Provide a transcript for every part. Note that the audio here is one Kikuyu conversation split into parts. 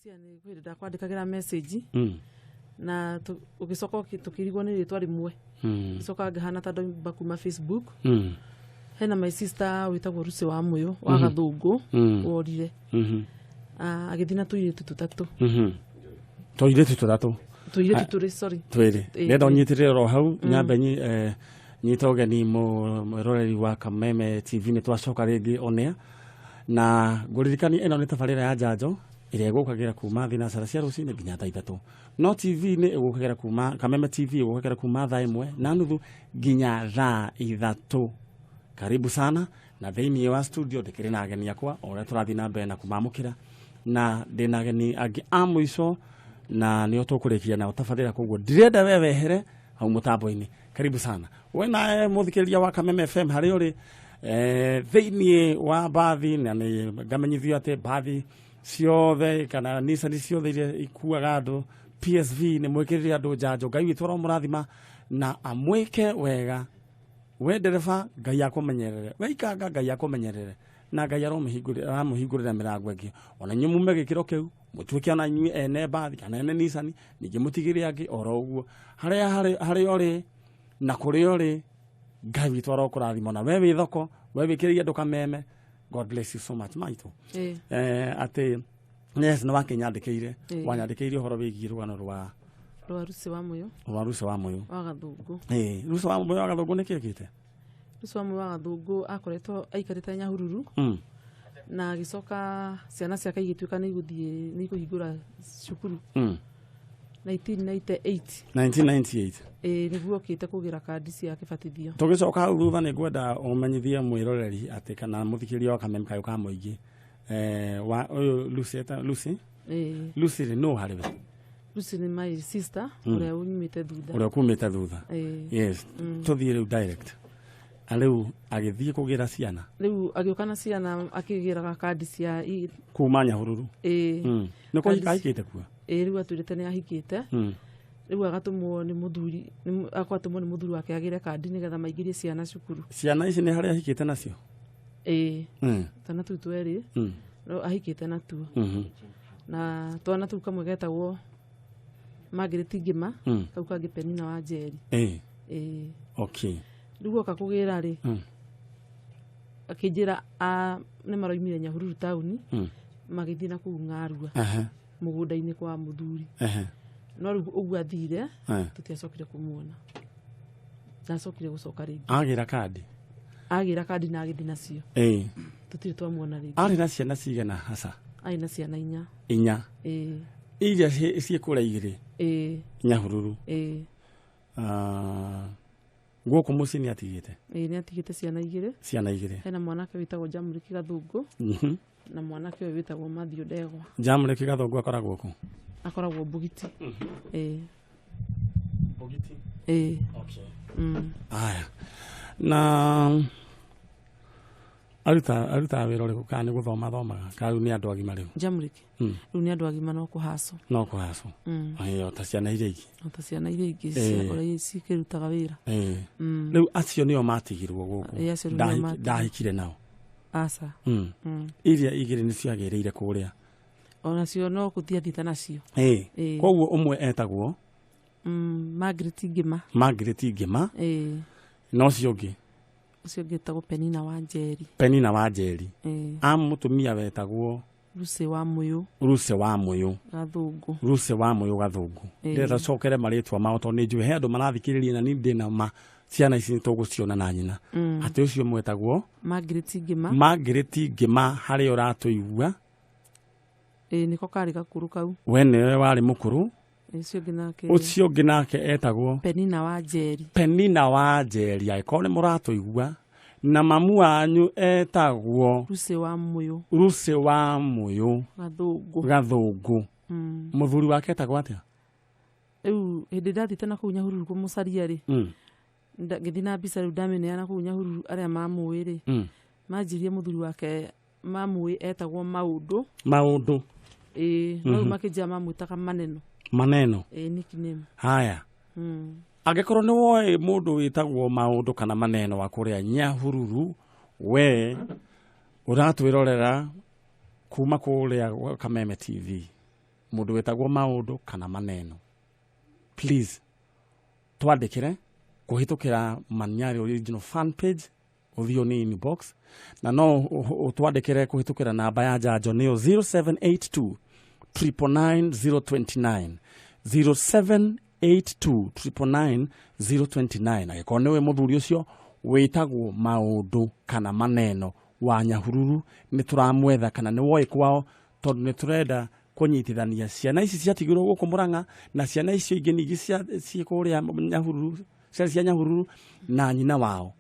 Leticia nĩ kwĩ hĩndĩ ndakwandĩkagĩra message na ũgĩcoka tũkĩrigwo nĩ rĩtwa rĩmwe. Gĩcoka ngĩhana ta ndoimba kuma Facebook. Hena my sister wĩtagwo Lucy wa Mũyũ wa Gathũngũ worire. Agĩthiĩ na tũirĩtu tũtatũ. Tũirĩtu tũtatũ? Tũirĩtu tũrĩ, sorry. Twĩrĩ. Ĩĩ, Ndenda twĩrĩ. Ũnyitĩrĩre oro hau nyambe nyite ũgeni mwĩroreri wa Kameme TV. Nĩ twacoka rĩngĩ onea na ngũririkania ĩno nĩ tabarĩra ya njanjo ĩrĩa ĩgũkagĩra kuma thinacara cia rũcinĩ nginya thaa 3, no TV nĩ ĩgũkagĩra kuma Kameme TV ĩgũkagĩra kuma thaa 1:30 nginya thaa 3. Karibu sana. Na thĩinĩ wa studio ndĩkĩrĩ na ageni akwa o ũrĩa tũrathiĩ na mbere na kũmamũkĩra, na ndĩna ageni angĩ a mũico na nĩo tũkũrĩkia nao tabarĩra, koguo ndirenda we wehere hau mũtambo-inĩ. Karibu sana we nawe mũthikĩrĩria wa Kameme FM harĩa ũrĩ thĩinĩ wa mbathi, na nĩ ngamenyithio atĩ mbathi ciothe kana Nissan ciothe iria ikuaga andũ, PSV, nĩ mwĩkĩrĩre andũ njanjo. Ngai witũ aromũrathima na amwĩke wega. We ndereba, Ngai akũmenyerere. We ikanga, Ngai akũmenyerere na Ngai aramũhingũrĩra mĩrango ĩngĩ. Ona inyuĩ mume gĩkĩro kĩu, mũtuĩke ona inyuĩ ene mbathi kana ene Nissan, ningĩ mũtigĩre angĩ oro ũguo harĩa harĩa ũrĩ na kũrĩa ũrĩ. Ngai witũ arokũrathima. Na we wĩ thoko, we wĩkĩrĩire andũ Kameme, God bless you so much, maitũ. Atĩ yes, nĩ wakĩnyandĩkĩire. Wanyandĩkĩire ũhoro wĩgiĩ rũgano rwa Rwa Lucy wa Mũyũ. Rwa Lucy wa Mũyũ. Wa Gathũngũ. Lucy wa Mũyũ wa Gathũngũ nĩ kĩkĩte? Lucy wa Mũyũ wa Gathũngũ akoretwo aikarĩte Nyahururu na agĩcoka ciana ciake igĩtuĩka nĩ igũthiĩ, nĩ ikũhingũra cukuru 1998. 1998. Ĩĩ, nĩguo okĩte kũgĩra kandi cia kĩbatithio. Tũgĩcoka hau thutha nĩ ngwenda ũmenyithie mwĩroreri atĩ kana mũthikĩrĩria wa Kameme kayũ ka mũingĩ wa ũyũ Lucy Lucy. Ĩĩ. Lucy rĩ, nũ harĩ we? Lucy nĩ my sister ũrĩa unyumĩte thutha. Ũrĩa ũkumĩte thutha. Ĩĩ. Yes, tũthiĩ rĩu direct. Rĩu agĩthiĩ kũgĩra ciana. Rĩu agĩũka na ciana akĩgĩraga kandi cia kuma Nyahururu. Ĩĩ. Nĩ kũhika Kandi ahikĩte kuo? Ĩĩ, rĩu atwĩrĩte nĩ ahikĩte. Rĩu agatũmwo nĩ mũthuri agatũmwo nĩ mũthuri wake agĩre kandi nĩgetha maingĩrie ciana cukuru. Ciana ici nĩ harĩa ahikĩte nacio? Ĩĩ. Twana tũu twerĩ no ahikĩte natuo. Na twana tũu kamwe getagwo Margaret Ngĩma, kau kangĩ Penina wa Njeri. Ĩĩ. Rĩu oka kũgĩra rĩ, akĩnjĩra nĩ maroimire Nyahururu taũni magĩthiĩ na kũu Ng'arua mũgũnda-inĩ kwa mũthuri. No rĩu ũguo athire tũtiacokire kũmuona, ndacokire gũcoka rĩngĩ. Agĩra kandi. Agĩra kandi na agĩthiĩ nacio. Tũtirĩ twamuona rĩngĩ. Arĩ na ciana cigana hasa? Arĩ na ciana 4. 4? Ĩĩ. Iria ciĩ kũrĩa 2? Ĩĩ. Nyahururu? Ĩĩ. Ah, gũkũ mũciĩ nĩ atigĩte? Ĩĩ, nĩ atigĩte ciana 2. Ciana 2. Hena mwanake wĩtagwo Jamũrĩki Gathũngũ na mwanake ũyũ wĩtagwo Mathiũ Ndegwa. Jamũrĩki Gathũngũ akoragwo kũ? Akoragwo Mbugiti. Ĩĩ. Mbugiti? Ĩĩ. Okay. Aya, na arutaga wĩra ũrĩkũ, kana nĩ gũthoma thomaga, kana rĩu nĩ andũ agima rĩu? Jamũrĩki? Rĩu nĩ andũ agima, no kũhacwo. No kũhacwo. Ĩĩ, o ta ciana iria ingĩ. O ta ciana iria ingĩ cia ũrĩa cikĩrutaga wĩra. Rĩu acio nĩo matigirwo gũkũ? Ĩĩ, acio rĩu nĩo matigirwo. Ndahikire nao? Aca. Iria 2 nĩcio agĩrĩire kũrĩa? Onacio no gũthiĩ athiĩte nacio. Ĩĩ. Koguo ũmwe etagwo? Margaret Ngĩma. Margaret Ngĩma. Ĩĩ. Na ũcio ũngĩ? Ũcio ũngĩ etagwo Penina wa Njeri. Penina wa Njeri. Ĩĩ. A mũtumia wetagwo? Lucy wa Mũyũ. Lucy wa Mũyũ. Gathũngũ. Lucy wa Mũyũ Gathũngũ. Ĩĩ. Ndĩrenda cokere marĩtwa mao tondũ nĩ njũĩ he andũ marathikĩrĩria na niĩ ndĩna ma ciana ici nĩ tũgũciona na nyina. Atĩ ũcio mwetagwo? Margaret Ngĩma. Margaret Ngĩma, harĩa ũratũigua. Ĩĩ, nĩko karĩ gakũrũ kau. We nĩwe warĩ mũkũrũ. Ũcio ũngĩ nake? Ũcio ũngĩ nake etagwo? Penina wa Njeri. Penina wa Njeri, angĩkorwo nĩ mũratũigua, na mamu wanyu etagwo? Lucy wa Mũyũ. Lucy wa Mũyũ. Gathũngũ. Gathũngũ. Mũthuri wake etagwo atĩa? Rĩu hĩndĩ ndathiĩte na kũu Nyahururu kũmũcaria rĩ, ngĩthiĩ na mbica rĩu ndamĩneana kũu Nyahururu, arĩa mamũĩ rĩ, manjirie mũthuri wake mamũĩ etagwo Maũndũ. Maũndũ. Ĩĩ, no rĩu makĩnjĩra mamwĩtaga Maneno. Maneno. Ĩĩ, nickname. Haya, angĩkorwo nĩ woĩ mũndũ wĩtagwo Maũndũ kana Maneno wa kũrĩa Nyahururu, we ũratwĩrorera kuma kũrĩa gwa Kameme TV. Mũndũ wĩtagwo Maũndũ kana Maneno, please twandĩkĩre kũhĩtũkĩra Manyari original fan page, ũthiĩ nĩ inbox, na no ũtwandĩkĩre kũhĩtũkĩra namba ya Njanjo, nĩyo 0782 999 029, 0782 999 029. Angĩkorwo nĩwe mũthuri ũcio wĩtagwo Maũndũ kana Maneno wa Nyahururu, nĩ tũramwetha, kana nĩ woĩ kwao, tondũ nĩ tũrenda kũnyitithania ciana ici ciatigirwo gũkũ Mũrang'a na ciana icio ingĩ ningĩ ciĩ kũrĩa Nyahururu, ciarĩ cia Nyahururu, na nyina wao.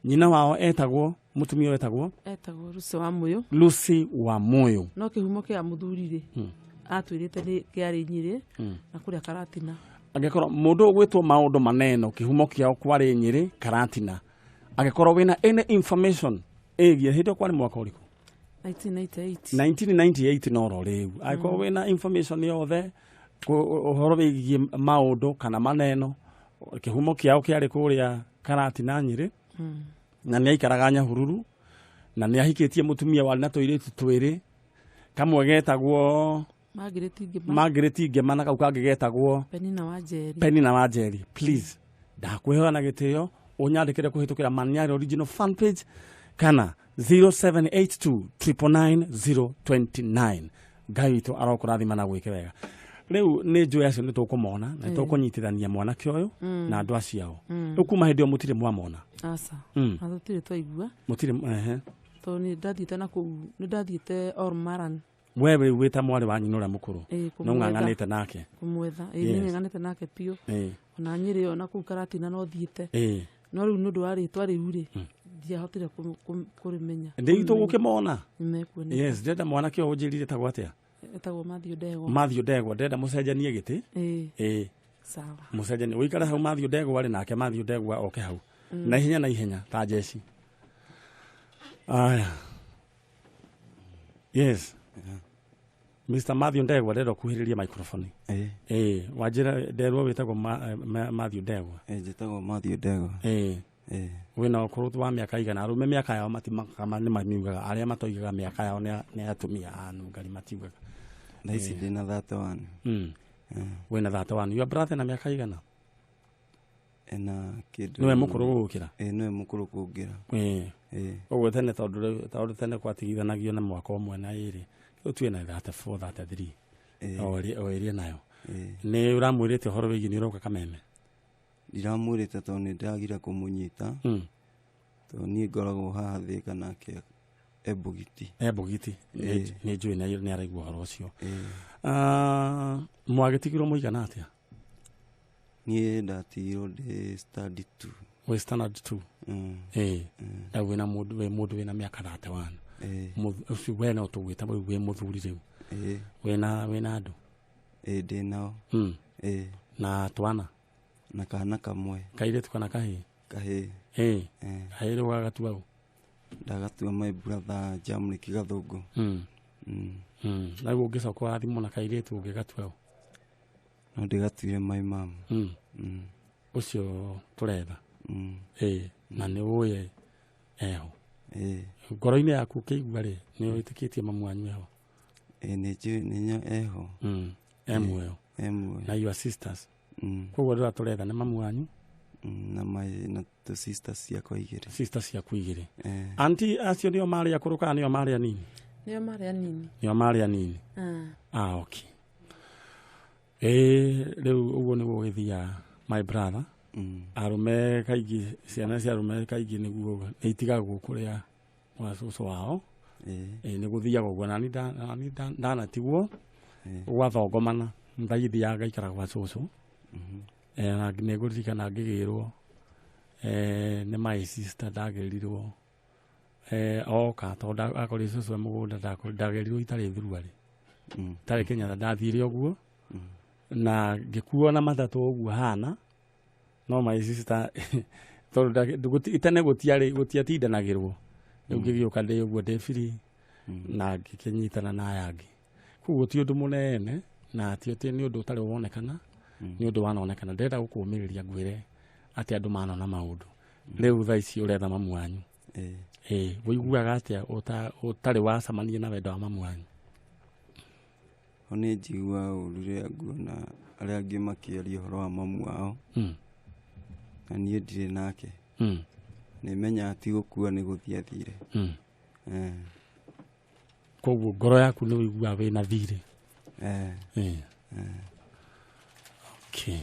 Nyina wao etagwo, mũtumia wetagwo Etagwo Lucy wa Mũyũ. Lucy wa Mũyũ. No kĩhumo kĩa mũthuri rĩ, atwĩrĩte nĩ kĩarĩ Nyĩrĩ na kũrĩa Karatina. Angĩkorwo mũndũ ũgwĩtwo Maũndũ Maneno, kĩhumo kĩao kwarĩ Nyĩrĩ Karatina, angĩkorwo wĩna any information ĩgiĩ hĩndĩ ĩyo, kwarĩ mwaka ũrĩkũ? 1998. 1998, noro rĩu. Angĩkorwo wĩna information yothe ũhoro wĩgiĩ Maũndũ kana Maneno, kĩhumo kĩao kĩarĩ kũrĩa Karatina Nyĩrĩ, na nĩ aikaraga Nyahururu, na nĩ ahikĩtie mũtumia warĩ na tũirĩtu twĩrĩ, kamwe getagwo Margaret Ngĩma. Margaret Ngema, na kau kangĩ getagwo Penina wa Njeri. Penina wa Njeri. Please, ndakwĩhoya na gĩtĩo ũnyandĩkĩre kũhĩtũkĩra Manyari original fan page kana 0782 999 029. Ngai witũ arokũrathima na gwĩke wega. Rĩu nĩ njũĩ acio nĩ tũkũmona na nĩ tũkũnyitithania mwanake ũyũ na andũ acio ao. Rĩu kuma hĩndĩ ĩyo mũtirĩ mwamona? Aca. Na tũtirĩ twaigua. Mũtirĩ, ehe. Tondũ nĩ ndathiĩte na kũu, nĩ ndathiĩte Ormaran. We rĩu wĩta mwarĩ wa nyina ũrĩa mũkũrũ, Ĩĩ, nĩ kũmwetha. ũng'ang'anĩte nake? Kũmwetha, ĩĩ. Nĩ ng'ang'anĩte nake biũ. Ona Nyĩrĩ ĩyo na kũu Karatina no thiĩte. No rĩu nĩ ũndũ wa rĩtwa rĩu rĩ, ndiahotire kũrĩmenya. Ndĩ tũgũkĩmona. Nĩmekuoneka. Yes, ndĩrenda mwanake ũyũ ũnjĩrire tagwo atĩa? Etagwo Mathiũ Ndegwa. Mathiũ Ndegwa, ndĩrenda mũcenjanie gĩtĩ. Ĩĩ. Ĩĩ. Sawa. Mũcenjanie, ũikare hau Mathiũ Ndegwa rĩ, nake Mathiũ Ndegwa oke hau na ihenya na ihenya ta jeci. Aya, yes, Mr. Matthew Ndegwa, ndĩrenda ũkuhĩrĩrie microphone. Ĩĩ. Ĩĩ, wanjĩra nderwo wĩtagwo Matthew Ndegwa. Ĩĩ, njĩtagwo Matthew Ndegwa. Ĩĩ. Ĩĩ. Wĩna ũkũrũ wa mĩaka igana? Arũme mĩaka yao matimakaga, nĩ mamiugaga, arĩa matoigaga mĩaka yao nĩ atumia a nungari, matiugaga. Thaa ici ndĩna 31. Wĩna 31. Your brother na mĩaka igana? Ena kĩndũ. Nĩwe mũkũrũ gũgũkĩra? Ĩĩ, nĩwe mũkũrũ kũngĩra. Ĩĩ. Ĩĩ. Ũguo tene, tondũ tondũ tene kwatigithanagio na mwaka ũmwe na ĩrĩ, rĩu tuĩ na 34, 33. Ĩĩ. O ĩrĩ nayo. Ĩĩ. Nĩ ũramwĩrĩte ũhoro wĩgiĩ nĩ ũroka Kameme? Ndiramwĩrĩte tondũ nĩ ndĩragira kũmũnyita, tondũ niĩ ngoragwo haha Thĩka nake e Mbũgiti. E Mbũgiti. Ĩĩ. Nĩ njũĩ nĩ araigua ũhoro ũcio. Ĩĩ. Ah, mwagĩtigirwo mũigana atĩa? Niĩ ndatigirwo ndĩ standard 2. Wĩ standard 2? Ĩĩ, na wĩna mũndũ, wĩ mũndũ wĩna mĩaka 31? Ĩĩ. Ũcio we no tũgwĩta rĩu wĩ mũthuri rĩu? Ĩĩ. Wĩna andũ? Ĩĩ, ndĩ nao. Ĩĩ. Na twana? Na kana kamwe. Kairĩtu kana kahĩĩ? Kahĩĩ. Ĩĩ. Ĩĩ. Kahĩĩ rĩu gagatua ũ? Ndagatua my brother Jamrick Gathũngũ. Na rĩu ũngĩcoka ũrathimwo na kairĩtu, ũngĩgatua ũ? No ndĩgatuire my mom. Ũcio tũretha. Ĩĩ, na nĩ ũĩ eho? Ĩĩ. Ngoro-inĩ yaku ũkĩigua rĩ, nĩ wĩtĩkĩtie mamu wanyu eho? Ĩĩ, nĩ njũĩ nĩ eho. E muoyo? E muoyo. Na your sisters? Koguo rĩrĩa tũretha nĩ mamu wanyu. Na my na tũ sisters ciakwa igĩrĩ. Sisters ciaku igĩrĩ. Eh. Anti acio nĩo marĩ akũrũ kana nĩo marĩ anini? Nĩo marĩ anini. Nĩo marĩ anini. Ah. Ah, okay. Ĩĩ, rĩu ũguo nĩguo gĩthiaga, my brother. Arũme kaingĩ, ciana cia arũme kaingĩ nĩguo nĩ itigagwo kũrĩa gwa cũcũ wao. Ĩĩ, nĩ gũthiaga ũguo, nani ndanatigwo gwathongomana, ndaithiaga ngaikara gwa cũcũ. Na nĩ ngũririkana ngĩgĩrwo nĩ my sister, ndagĩrirwo oka tondũ akorire cũcũ e mũgũnda, ndagĩrirwo itarĩ thuruarĩ, itarĩ kĩnyatha, ndathire ũguo na ngĩkuo na matatũ ũguo hana, no my sister, tondũ tene gũtiarĩ, gũtiatindanagĩrwo, rĩu ngĩgĩũka ndĩ ũguo ndĩ free na ngĩkĩnyitana na aya angĩ. Koguo ti ũndũ mũnene na ti atĩ nĩ ũndũ ũtarĩ wonekana, nĩ ũndũ wanonekana. Ndĩrenda gũkũmĩrĩria ngwĩre atĩ andũ manona maũndũ. Rĩu thaa ici ũretha mamu wanyu. Ĩĩ, ũiguaga atĩa ũtarĩ wacemania na wendo wa mamu wanyu? Ho nĩ njiguaga ũru rĩrĩa nguona arĩa angĩ makĩaria ũhoro wa mamu wao na niĩ ndirĩ nake. Nĩ menyaga ti gũkua nĩ gũthiĩ athire. Koguo ngoro yaku nĩ ũiguaga wĩna thirĩ. Okay.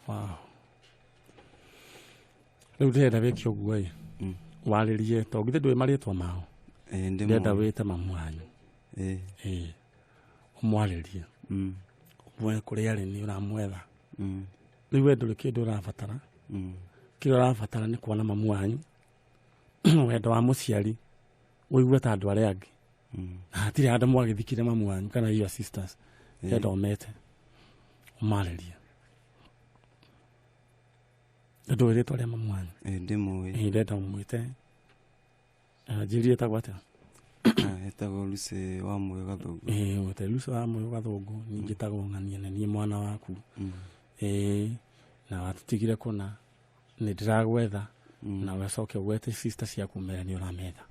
Wow. Rĩu ndĩrenda wĩke ũguo ĩ, warĩrie to githĩ ndũĩ marĩtwa mao. Ndĩrenda wĩte mamu wanyu. Ũmwarĩrie. Ũmwe kũrĩa arĩ nĩ ũramwetha. Rĩu we ndũrĩ kĩndũ ũrabatara. Kĩrĩa ũrabatara nĩ kuona mamu wanyu. Wendo wa mũciari ũigue ta andũ arĩa angĩ. Na hatirĩ handũ mwagĩthikire mamu wanyu kana your sisters. Ndĩrenda ũmete. Ũmarĩrie. Ndũĩ rĩtwa rĩa mamu wanyu? Ndĩmũĩ. Ndĩrenda ũmwĩte. Njĩrire ĩtagwo atĩa? Etagwo Lucy wa Mũyũ Gathũngũ. Ũmwĩte Lucy wa Mũyũ Gathũngũ, niĩ njĩtagwo Ng'ania na niĩ mwana waku. Na watũtigire kũna, nĩ ndĩragwetha, na ũcoke ũgwete sister ciaku ũmere nĩ ũrametha.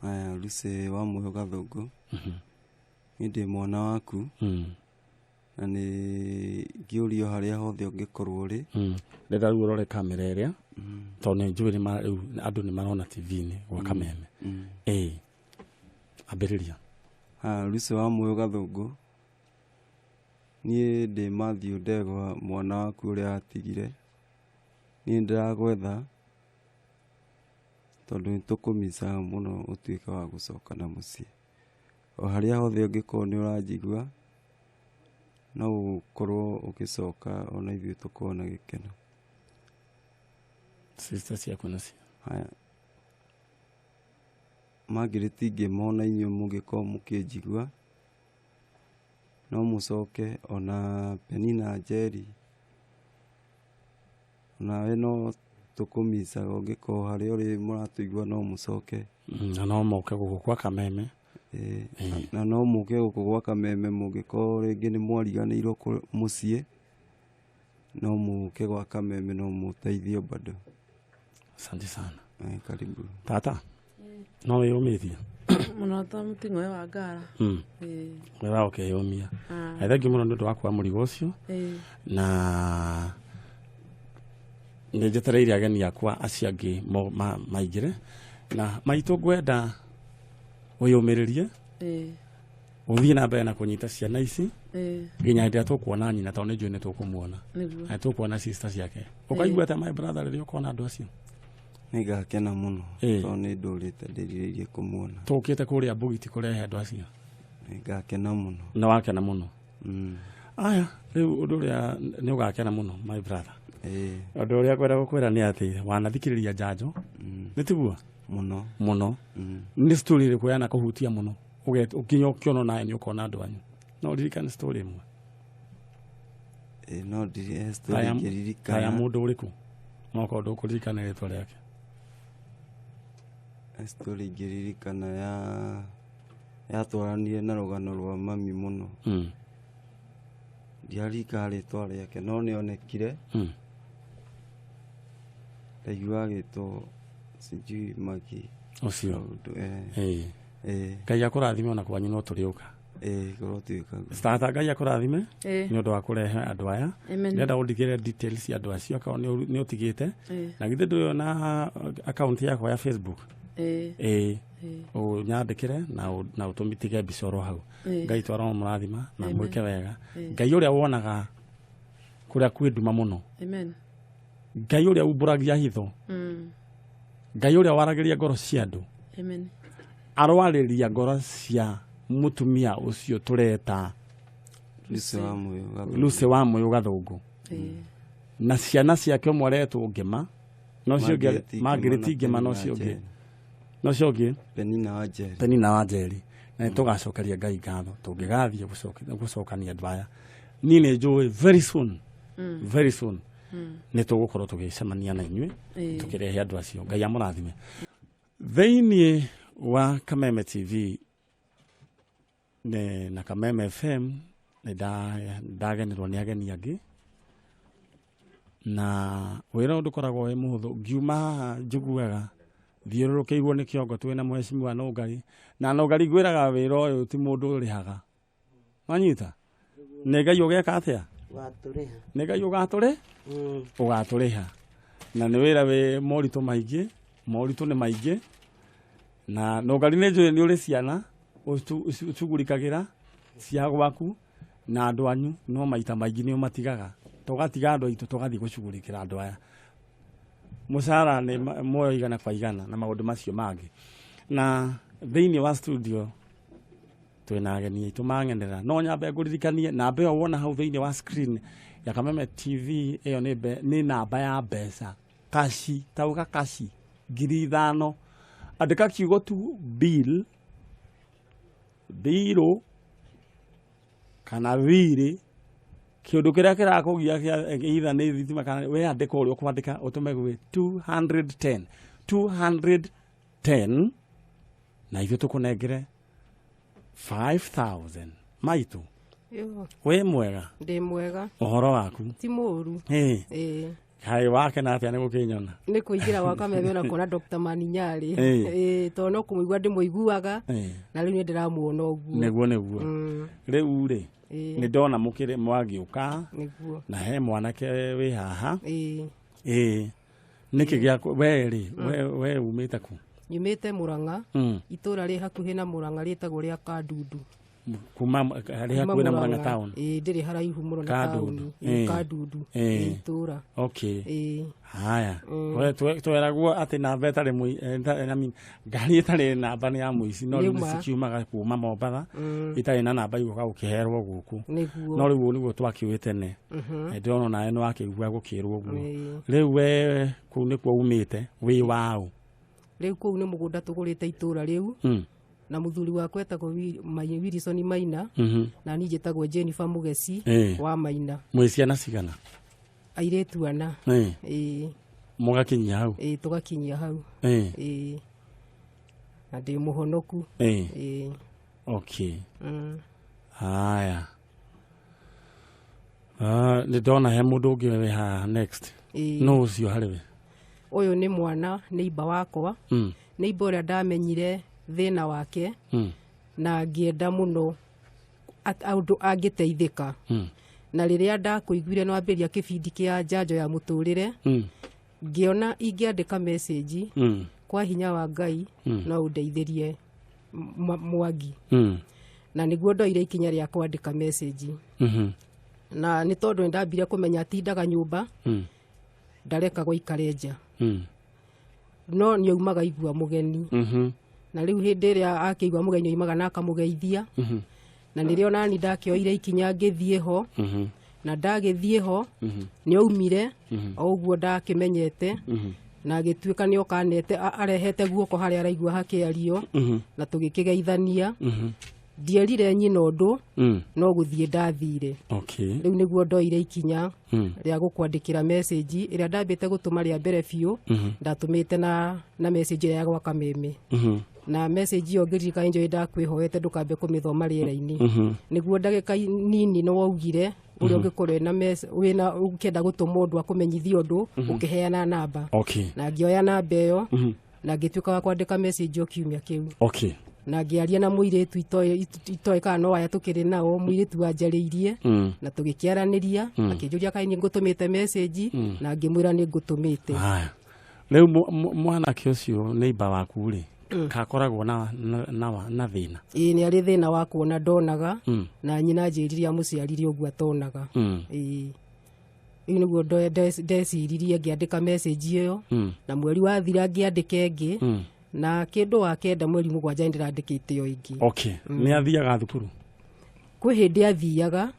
Aya, Lucy wa Mũyũ Gathũngũ. Niĩ ndĩ mwana waku. Na nĩ ngĩũrio harĩa hothe ũngĩkorwo ũrĩ. Ndĩrenda rĩu ũrore kamera ĩrĩa, tondũ nĩ njũĩ rĩu andũ nĩ marona TV-inĩ gwa Kameme. Ambĩrĩria. Lucy wa Mũyũ Gathũngũ. Niĩ ndĩ Matthew Ndegwa mwana waku ũrĩa watigire. Niĩ ndĩragwetha tondũ nĩ tũkũmicaga mũno ũtuĩke wa gũcoka na mũciĩ. O harĩa hothe ũngĩkorwo nĩ ũranjigua, no ũkorwo ũgĩcoka ona ithuĩ tũkorwo na gĩkeno. Sister ciaku nacio? Haya. Margaret ingĩmona inyuĩ mũngĩkorwo mũkĩnjigua, no mũcoke ona Penina Njeri, onawe no tũkũmicaga ũngĩkorwo harĩa ũrĩ mũratũigua no mũcoke. Na no moke gũkũ gwa Kameme. Na no mũke gũkũ gwa Kameme mũngĩkorwo rĩngĩ nĩ mwariganĩirwo mũciĩ, no mũke gwa Kameme no mũteithio bado. Asante sana. Karibu. Tata, no wĩyũmĩtie? Mũno ta mũting'oe wa ngara. Wĩra ũkeyũmia. Thengiũ mũno nĩ ũndũ wa kuoya mũrigo ũcio. Na nĩ njetereire ageni akwa acio angĩ maingĩre. Na maitũ ngwenda wĩyũmĩrĩrie. Ũthiĩ na mbere na kũnyita ciana ici. Nginya hĩndĩ ĩrĩa tũkuona nyina, tondũ nĩ njũĩ nĩ tũkũmuona. Na tũkuona sister ciake. Ũkaigua atĩa my brother rĩrĩa ũkona andũ acio? Nĩngakena mũno tondũ nĩ ndũrĩte ndĩrirĩirie kũmuona. Tũkĩte kũrĩa Mbugiti kũrehe andũ acio. Nĩngakena mũno. Nĩ wakena mũno. Aya, rĩu ũndũ ũrĩa nĩ ũgakena mũno my brother. Ũndũ ũrĩa ngwenda gũkwĩra nĩ atĩ wanathikĩrĩria njanjo. Nĩ tiguo? Mũno. Mũno. Nĩ story ĩrĩkũ yanakũhutia mũno? Ũkinya ũkĩona nawe nĩ ũkona andũ anyu. No ũririkane story ĩmwe? No story ngĩririkana. Kaya mũndũ ũrĩkũ? No korwo ndũkũririkana rĩtwa rĩake. Story ngĩririkana yatwaranire na rũgano rwa mami mũno. Ndiaririkana rĩtwa rĩake no nĩonekire. Ndaigua agĩtwo sijui Magi. Ũcio. Ngai akũrathime ona kwanyu no tũrĩũka. Kũrotuĩka guo. Tata Ngai akũrathime nĩ ũndũ wa kũrehe andũ aya. Ndĩrenda ũndigĩre details cia andũ acio akorwo nĩ ũtigĩte. Na githĩ ndũrĩ ona account yakwa ya Facebook? Ũnyandĩkĩre na ũtũmitige mbica oro hau. Ngai twara mũrathima na mwĩke wega. Ngai ũrĩa wonaga kũrĩa kwĩ nduma mũno. Ngai ũrĩa umbũragia hitho. Ngai ũrĩa waragĩria ngoro cia andũ. Arwarĩria ngoro cia mũtumia ũcio tũreta Lucy wa Mũyũ Gathũngũ. Na ciana ciake ũmwe aretwo Ngĩma, no ũcio ũngĩ Margaret Ngĩma, no ũcio ũngĩ, no ũcio ũngĩ Penina wa Njeri. Na nĩ tũgacokeria Ngai ngatho tũngĩgathiĩ gũcokania andũ aya. Niĩ nĩ njũĩ very soon, very soon nĩ tũgũkorwo tũgĩcemania na inyuĩ tũkĩrehe andũ acio. Ngai amũrathime. Thĩinĩ wa Kameme TV na Kameme FM nĩ ndagenerwo nĩ ageni angĩ, na wĩra ũyũ ndũkoragwo wĩ mũhũthũ. Ngiuma haha njiguaga Thiũrũrũkĩirwo nĩ kĩongo twĩna mheshimiwa Nũngari. Na Nũngari ngwĩraga wĩra ũyũ ti mũndũ ũrĩhaga. Wanyita? Nĩ Ngai ũgeka atĩa? Watũrĩha. Nĩ Ngai ũgatũrĩ? Ũgatũrĩha. Na nĩ wĩra wĩ moritũ maingĩ, moritũ nĩ maingĩ. Na Nũngari nĩ njũĩ nĩ ũrĩ ciana ũcugurikagĩra cia gwaku na andũ anyu, no maita maingĩ nĩ ũmatigaga. Tũgatiga andũ aitũ tũgathiĩ gũcugurikĩra andũ aya. Mũcara nĩ muoyo igana kwa igana na maũndũ macio mangĩ. Na thĩinĩ wa studio twĩna ageni aitũ mang'enera. No nyambe ngũririkanie namba ĩyo wona hau thĩinĩ wa screen ya Kameme TV, ĩyo nĩ namba ya mbeca kashi, tauga kashi 5,000. Andĩka kiugo tu bill, biro kana thirĩ, kĩũndũ kĩrĩa kĩrakũgia kĩa either nĩ thitima kana we andĩka ũrĩa ũkwandĩka ũtũme gwĩ 210 210 na ithuĩ tũkũnengere 5,000. Maitũ, wĩ mwega? Ndĩ mwega. Ũhoro waku? Ti mũũru. Ĩĩ. Kaĩ wakena atĩa nĩ gũkĩnyona? Nĩ kũingĩra gwa Kameme na kuona Dr. Maninyarĩ. Ĩĩ, tondũ no kũmũigua ndĩmũiguaga na rĩu nĩ ndĩramuona ũguo. Nĩguo nĩguo. Rĩu rĩ, nĩ ndona mũkĩrĩ mwagĩũka na he mwanake wĩ haha. Ĩĩ. Nĩkĩ gĩa we rĩ, we umĩte kũ? Nyumĩte Murang'a, itũra rĩ hakuhĩ na Murang'a rĩtagwo rĩa Kandundu. Kuma rĩ hakuhĩ na Murang'a town? Ĩĩ, ndĩrĩ haraihu mũno na taũni. Kandundu, itũra. Okay. Ĩĩ. Haya. Tweragwo atĩ namba ĩtarĩ ngari ĩtarĩ namba nĩ ya mũici, no rĩu cikiumaga kuma Mombatha itarĩ na namba igoka gũkĩherwo gũkũ. No rĩu nĩguo twakĩũĩ tene. Ndĩrona nawe nĩ wakĩigua gũkĩrwo ũguo. Rĩu we kũu nĩkuo umĩte, wĩ waũ? Rĩu kũu nĩ mũgũnda tũgũrĩte itũra rĩu. Na mũthuri wakwa etagwo Wilson Maina, na niĩ njĩtagwo Jennifer Mugeci wa Maina. Mwĩ ciana cigana? Airĩtu ana. Ĩĩ. Mũgakinyia hau? Ĩĩ, tũgakinyia hau. Ĩĩ. Na ndĩ mũhonoku. Ĩĩ. Okay. Haya. Nĩ ndona he mũndũ ũngĩ wĩ haha next. No ũcio harĩ we? Ũyũ nĩ mwana neighbor wakwa. Neighbor ũrĩa ndamenyire thĩna wake na ngĩenda mũno ũndũ angĩteithĩka. Na rĩrĩa ndakũiguire no ambĩrĩria kĩbindi kĩa njanjo ya mũtũrĩre, ngĩona ingĩandĩka message kwa hinya wa Ngai no ũndeithĩrie Mwangi. Na nĩguo ndoire ikinya rĩa kwandĩka message. Na nĩ tondũ nĩndambire kũmenya atindaga nyũmba, ndarekagwo aikare nja. No nĩaumaga igua mũgeni. Na rĩu hĩndĩ ĩrĩa akĩigua mũgeni oimaga na akamũgeithia. Na nĩrĩo nani ndakĩoire ikinya ngĩthiĩ ho. Na ndagĩthiĩ ho, nĩaumire, o ũguo ndakĩmenyete. Na agĩtuĩka nĩokanete, arehete guoko harĩa araigua hakĩario, na tũgĩkĩgeithania. Ndierire nyina ũndũ, no gũthiĩ ndathire. Rĩu nĩguo ndoire ikinya rĩa gũkwandĩkĩra message ĩrĩa ndambĩte gũtũma rĩa mbere biũ, ndatũmĩte na message ĩrĩa ya gwa Kameme. Na message ĩyo ngĩririkana njũĩ ndakwĩhoete ndũkambe kũmĩthoma rĩera-inĩ. Nĩguo ndagĩka nini nĩ waugire ũrĩa ũngĩkorwo wĩna ũkĩenda gũtũma ũndũ akũmenyithie ũndũ, ũkĩheana namba. Na ngĩoya namba ĩyo, na ngĩtuĩka wa kwandĩka message o kiumia kĩu. Na ngĩaria na mũirĩtu itoĩ kana no aya tũkĩrĩ nao, mũirĩtu wanjarĩirie, na tũgĩkĩaranĩria, akĩnjũria kaĩ nĩ ngũtũmĩte message, na ngĩmwĩra nĩ ngũtũmĩte. Haya. Rĩu mwanake ũcio neighbor waku rĩ, kakoragwo na thĩna? Ĩĩ, nĩ arĩ thĩna wa kuona ndonaga, na nyina anjĩrire amũciarire ũguo atonaga. Ĩĩ. Rĩu nĩguo ndeciririe ngĩandĩka message ĩyo, na mweri wathira ngĩandĩka ĩngĩ, na kĩndũ wa 9 mweri 7 nĩndĩrandĩkĩte ĩyo ĩngĩ. Okay. Nĩ athiaga thukuru? Kwĩ hĩndĩ athiaga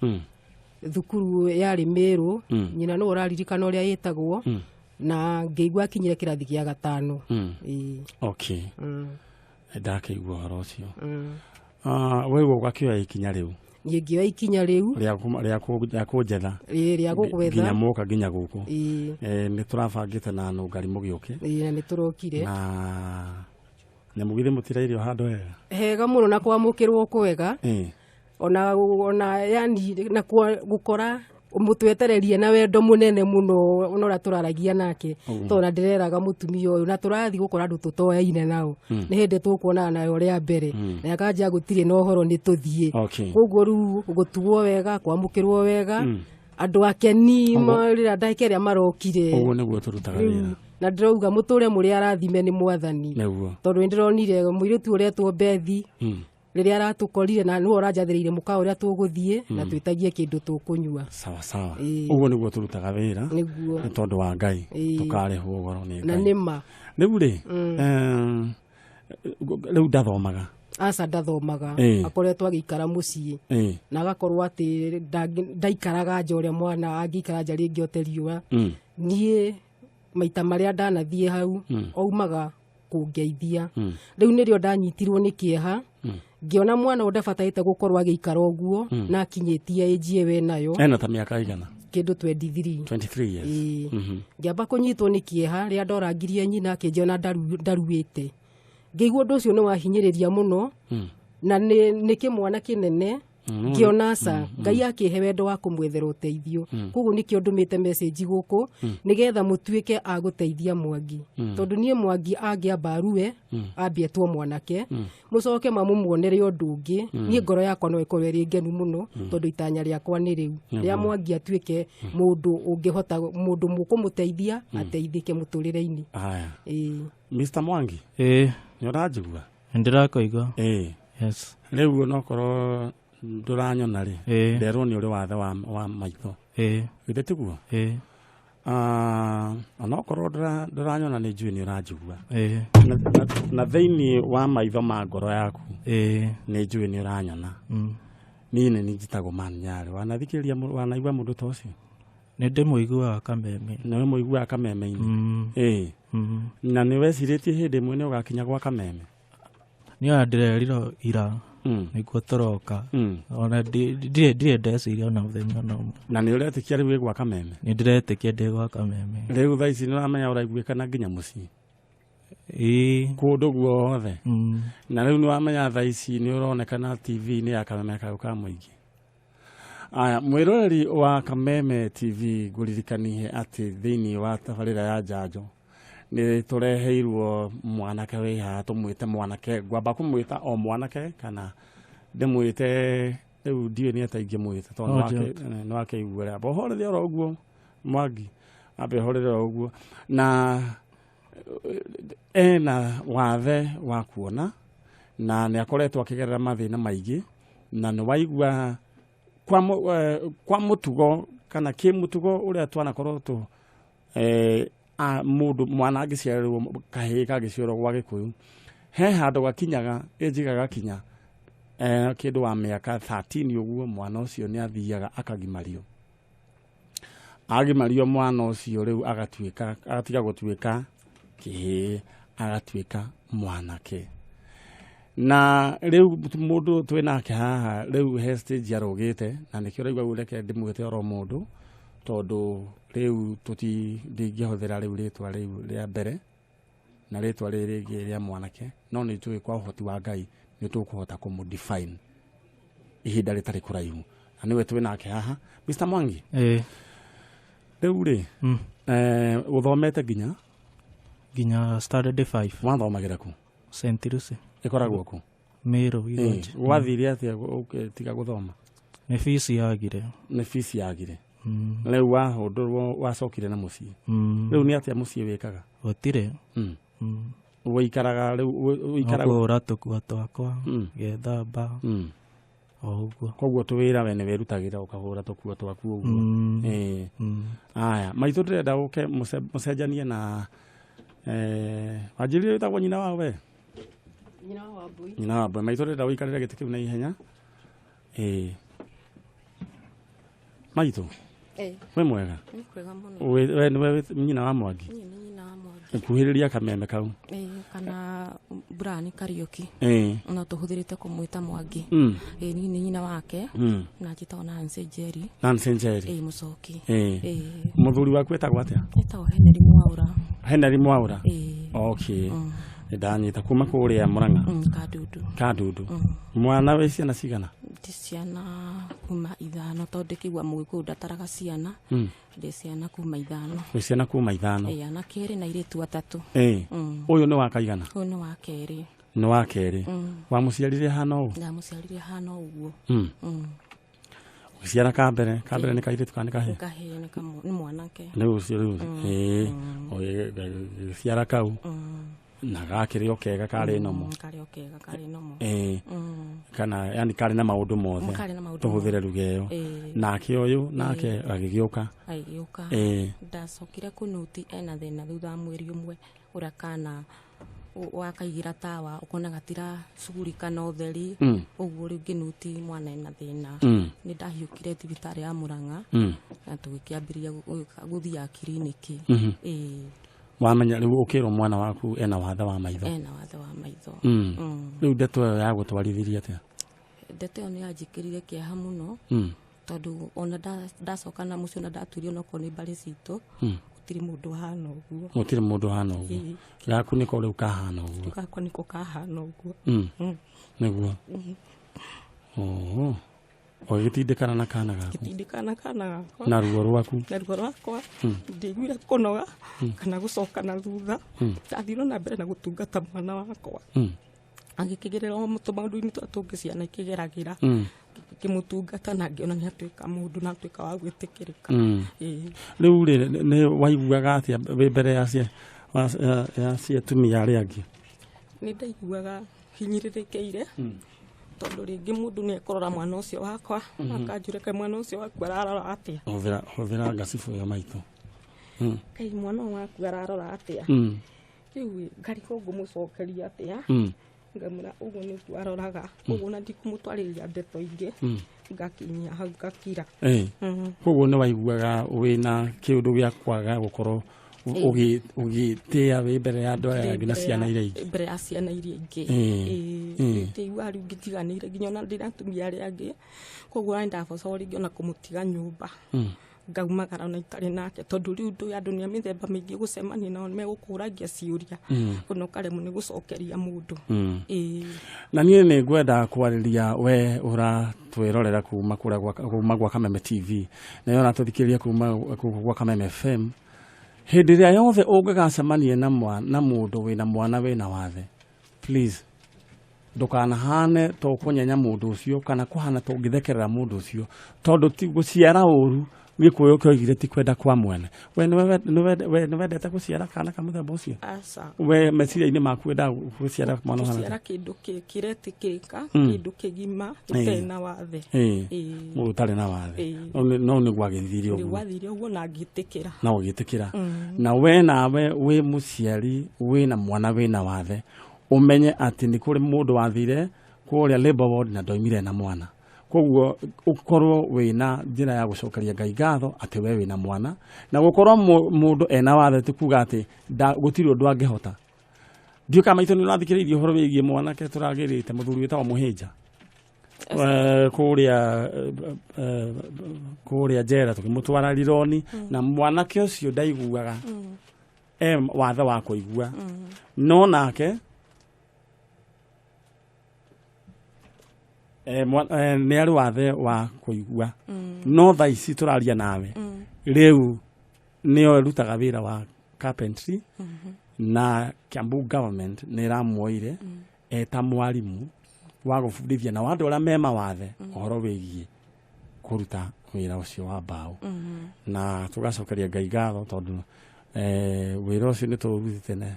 thukuru yarĩ Mĩrũ, nyina nĩwe ũraririkana ũrĩa ĩtagwo, na ngĩigua akinyire kĩrathi gĩa 5. Ĩĩ. Okay. Ndakĩigua ũhoro ũcio. We ũgakĩoya ikinya rĩu? Niĩ ngĩoya ikinya rĩu. Rĩa kũnjetha. Ĩĩ, rĩa gũgwetha. Nginya mũka nginya gũkũ. Ĩĩ. Nĩ tũrabangĩte na Nũngari mũgĩũke. Ĩĩ, na nĩ tũrokire. Na nyamũ githĩ mũtirairio handũ hega? Hega mũno na kwamũkĩrwo kwega. Ona yani na gũkora Mũtwetererie na wendo mũnene mũno ona ũrĩa tũraragia nake tondũ na ndĩreraga mũtumia ũyũ na tũrathiĩ gũkora andũ tũtoyaine nao nĩ hĩndĩ tũkuonana nayo rĩa mbere na akanjia gũtirĩ na ũhoro nĩ tũthiĩ. Koguo rĩu gũtuo wega, kwamũkĩrwo wega, andũ akeni rĩrĩa ndagĩka ĩrĩa marokire. Ũguo nĩguo tũrutaga wĩra. Na ndĩrauga mũtũre mũrĩ arathime nĩ Mwathani tondũ nĩ ndĩronire mũirĩtu ũretwo Bethi rĩrĩa aratũkorire na nĩwe ũranjathĩrĩire mũkawa ũrĩa tũgũthiĩ na twĩtagie kĩndũ tũkũnyua. Sawa sawa. Ũguo nĩguo tũrutaga wĩra nĩ tondũ wa Ngai, tũkarĩhwo goro nĩ Ngai. Na nĩma. Rĩu rĩ, rĩu ndathomaga? Aca, ndathomaga. Akoretwo agĩikara mũciĩ na agakorwo atĩ ndaikaraga nja ũrĩa mwana angĩikara nja rĩngĩ ote riũa. Niĩ maita marĩa ndanathiĩ hau aumaga kũngeithia. Rĩu nĩrĩo ndanyitirwo nĩ kĩeha ngĩona mwana ũyũ ndabatarĩte gũkorwo agĩikara ũguo na akinyĩtie age ĩyo enayo. Ena ta mĩaka igana? Kĩndũ 23. 23 years. Ngĩamba kũnyitwo nĩ kĩeha rĩrĩa ndorangirie nyina akĩnjĩra ndaruĩte. Ngĩigua ũndũ ũcio nĩ wahinyĩrĩria mũno na nĩ kĩmwana kĩnene. Ngĩona aca, Ngai akĩhe wendo wa kũmwethera ũteithio. Koguo nĩkĩo ndũmĩte message gũkũ nĩgetha mũtuĩke a gũteithia Mwangi tondũ niĩ Mwangi angĩamba arue ambie etwo mwanake mũcoke mamũmuonere ũndũ ũngĩ. Niĩ ngoro yakwa no ĩkorwo ĩrĩ ngenu mũno tondũ itanya rĩakwa nĩ rĩu rĩa Mwangi atuĩke mũndũ ũngĩhota, mũndũ mũkũmũteithia ateithĩke mũtũrĩre-inĩ. Haya. Mr. Mwangi, nĩ ũranjigua? Nĩndĩrakũigua. Yes. Rĩu onokorwo ndũranyona rĩ, nderwo nĩ ũrĩ wathe wa maitho. Githĩ tiguo? Onokorwo ndũranyona nĩ njũĩ nĩ ũranjigua. Na thĩinĩ wa maitho ma ngoro yaku nĩ njũĩ nĩ ũranyona. Niĩ nĩ njĩtagwo Manyarĩ. Wanathikĩrĩria, wanaigua mũndũ ta ũcio? Nĩ ndĩmũiguaga Kameme. Nĩwe mũiguaga Kameme-inĩ? Na nĩ wecirĩtie hĩndĩ ĩmwe nĩ ũgakinya gwa Kameme? Niĩ ona ndĩrerirwo ira nĩguo tũroka. Ona ndirĩ ndeciria ona mũthenya ona ũmwe. Na nĩ ũretĩkia rĩu wĩ gwa Kameme? Nĩ ndĩretĩkia ndĩ gwa Kameme. Rĩu thaa ici nĩ ũramenya ũraiguĩkana nginya mũciĩ? Kũndũ guothe. Na rĩu nĩ wamenya thaa ici nĩ ũronekana TV-inĩ ya Kameme kayũ ka mũingĩ. Aya, mwĩroreri wa Kameme TV, ngũririkanie atĩ thĩinĩ wa tabarĩra ya njanjo nĩ tũreheirwo mwanake wĩ haha, tũmwĩte mwanake, ngwamba kũmwĩta o mwanake kana ndĩmwĩte rĩu ndiũĩ nĩ atĩa ingĩmwĩta tondũ nĩ wakĩigua rĩa ũhorere oro ũguo Mwangi, ambe ũhorere oro ũguo. Na ena wathe wa kuona na nĩ akoretwo akĩgerera mathĩna maingĩ na nĩ waigua kwa mũtugo kana kĩmũtugo ũrĩa twanakorwo tũ mũndũ mwana angĩciarĩrwo kahĩĩ kangĩciarwo gwa Gĩkũyũ he handũ gakinyaga ĩnjiga gakinya kĩndũ wa mĩaka 13 ũguo mwana ũcio nĩ athiaga akagimario. Agimario mwana ũcio rĩu agatuĩka, agatiga gũtuĩka kĩhĩĩ, agatuĩka mwanake. Na rĩu mũndũ twĩnake haha rĩu he stage arũgĩte na nĩkĩo ũraigua reke ndĩmwĩte oro mũndũ tondũ rĩu ndingĩhũthĩra rĩu rĩtwa rĩu rĩa mbere na rĩtwa rĩrĩ rĩngĩ rĩa mwanake, no nĩ njũĩ kwa ũhoti wa Ngai nĩ tũkũhota kũmũ-define ihinda rĩtarĩ kũraihu. Na nĩwe twĩnake haha Mr. Mwangi. Rĩu rĩ, ũthomete nginya? Nginya standard 5. Wathomagĩra kũ? St. Lucy. Ĩkoragwo kũ? Meru Igonje. Wathire atĩa ũgĩtiga gũthoma? Nĩ fees yagire. Nĩ fees yagire. Rĩu wahũndũrwo wacokire na mũciĩ. Rĩu nĩ atĩa mũciĩ wĩkaga? Gũtirĩ. Ũikaraga rĩu ũikaraga kũhũra tũkuo twakwa, ngethamba, o ũguo. Koguo tũwĩra we nĩ wĩrutagĩra ũkahũra tũkuo twaku ũguo. Aya, maitũ ndĩrenda ũke mũcenjanie na wanjĩrire wĩtagwo nyina wa we? Nyina wa Wambui. Nyina wa Wambui. Maitũ ndĩrenda ũikarĩre gĩtĩ kĩu na ihenya. Maitũ. Wĩ mwega? Nĩ kwega mũno. We nĩwe nyina wa Mwangi? Niĩ nĩ nyina wa Mwangi. Kuhĩrĩria kameme kau. Kana Brian Kariuki. No tũhũthĩrĩte kũmwĩta Mwangi. Niĩ nĩ nyina wake. Na njĩtagwo Nancy Njeri. Nancy Njeri. Mũcoki. Mũthuri waku etagwo atĩa? Etagwo Henry Mwaura. Henry Mwaura? Okay. Ndanyita kuma kũrĩa Murang'a. Kadundu. Kadundu. Mwana wĩ ciana cigana? Ndĩ ciana kuma 5 tondũ ndĩkĩigua mũgĩkũyũ ndataraga ciana. Ndĩ ciana kuma 5. Wĩ ciana kuma 5. Ĩĩ, anake erĩ na airĩtu 3. Ũyũ nĩ wa kaigana? Ũyũ nĩ wa kerĩ. Nĩ wa kerĩ. Wamũciarire hana ũũ? Ndamũciarire hana ũguo. Ũgĩciara ka mbere nĩ kairĩtu kana nĩ kahĩĩ? Kahĩĩ, nĩ mwanake. Rĩu ũcio rĩu. Ũgĩciara kau. Na gakĩrĩ o kega karĩ nomo. Karĩ o kega karĩ nomo. Kana yani karĩ na maũndũ mothe. Tũhũthĩre lugha ĩyo. Nake ũyũ nake agĩgĩũka. Agĩgĩũka. Ndacokire kũnũti ena thĩna thutha wa mweri ũmwe ũrĩa kana wakaigĩra tawa ũkona gatiracugurika na ũtheri. Ũguo rĩu ngĩnũti mwana ena thĩna. Nĩ ndahiũkire thibitarĩ ya Murang'a na tũgĩkĩambĩrĩria gũthiaga kiriniki. Wamenya rĩu ũkĩrwo mwana waku ena wathe wa maitho. Ena wathe wa maitho. Rĩu ndeto ĩyo yagũtwarithirie atĩa? Ndeto ĩyo nĩ yanjĩkĩrire kĩeha mũno. Tondũ ona ndacoka na mũciĩ ona ndatuirio onokorwo nĩ mbarĩ citũ. Gũtirĩ mũndũ hana ũguo. Gũtirĩ mũndũ hana ũguo. Gaku nĩko rĩu kahana ũguo. Gakwa nĩko kahana ũguo. Nĩguo. Oho. Ũgĩtindĩkana na kana gaku. Ngĩtindĩkana na kana gakwa. Na ruo rwaku. Na ruo rwakwa. Ndiguire kũnoga kana gũcoka na thutha. Ndathire na mbere na gũtungata mwana wakwa. Agĩkĩgerera o tũmaũndũ-inĩ tũrĩa tũngĩ ciana ikĩgeragĩra. Ngĩmũtungata na ngĩona nĩ atuĩka mũndũ na atuĩka wa gwĩtĩkĩrĩka. Rĩu rĩ nĩ waiguaga atĩa wĩ mbere ya atumia arĩa angĩ? Nĩ ndaiguaga hinyĩrĩrĩkĩire. Tondũ rĩngĩ mũndũ nĩ ekũrora mwana ũcio wakwa akanjũria kaĩ mwana ũcio waku ararora atĩa. Hũthĩra ngacibũ ĩyo maitũ. Kaĩ mwana ũyũ waku ararora atĩa. Rĩu ngarigwo ngũmũcokeria atĩa. Ngamwĩra ũguo nĩguo aroraga. Ũguo na ndikũmũtwarĩria ndeto ingĩ. Ngakinyia hau ngakira. Koguo nĩ waiguaga wĩna kĩũndũ gĩa kwaga gũkorwo ũgĩtĩa wĩ mbere ya andũ aya angĩ na ciana iria ingĩ. Mbere ya ciana iria ingĩ. Ndĩiguaga rĩu ngĩtiganĩire nginya ona ndĩna atumia arĩa angĩ. Koguo nĩ ndabocaga rĩngĩ ona kũmũtiga nyũmba. Ngaumagara ona itarĩ nake tondũ rĩu ndũĩ andũ nĩ a mĩthemba mĩingĩ gũcemania nao megũkũragia ciũria. Ona ũkaremwo nĩ gũcokeria mũndũ. Na niĩ nĩ ngwenda kwarĩria we ũratwĩrorera kuma kũrĩa kuma gwa Kameme TV na yo ũratũthikĩrĩria kuma gwa Kameme FM. Hĩndĩ ĩrĩa yothe ũngĩgacemania na mũndũ wĩna mwana wĩna wathe, please ndũkanahane to kũnyenya mũndũ ũcio kana kũhana to ũngĩthekerera mũndũ ũcio tondũ ti gũciara ũru. Gĩkũyũ kĩoigire ti kwenda kwa mwene. We nĩ wendete gũciara kana ka mũthemba ũcio? Aca. We meciria-inĩ maku wendaga gũciara mwana ũhana atĩa? Gũciara kĩndũ kĩretĩkĩrĩka, kĩndũ kĩgima, gĩtarĩ na wathe. Mũndũ ũtarĩ na wathe. No nĩ gwagĩthire ũguo. Nĩ gwathire ũguo na ngĩtĩkĩra. Na ũgĩtĩkĩra. Na we nawe wĩ mũciari wĩna mwana wĩna wathe, ũmenye atĩ nĩ kũrĩ mũndũ wathire kũrĩa labour ward na ndoimire na mwana. Koguo ũkorwo wĩna njĩra ya gũcokeria Ngai ngatho atĩ we wĩna mwana na gũkorwo mũndũ ena wathe ti kuga atĩ gũtirĩ ũndũ angĩhota. Ndiũĩ kana maitũ nĩ ũrathikĩrĩirie ũhoro wĩgiĩ mwanake tũragĩrĩte mũthuri wĩtagwo Mũhĩnja kũrĩa njera tũkĩmũtwara rironi na mwanake ũcio ndaiguaga e wathe wa kũigua no nake nĩ arĩ wathe wa kũigua no thaa ici tũraria nawe rĩu nĩo ĩrutaga wĩra wa carpentry na Kiambu government nĩ ĩramuoire eta mwarimu wa gũbundithia na andũ arĩa me mawathe ũhoro wĩgiĩ kũruta wĩra ũcio wa mbaũ. Na tũgacokeria Ngai ngatho tondũ wĩra ũcio nĩ tũũrutĩte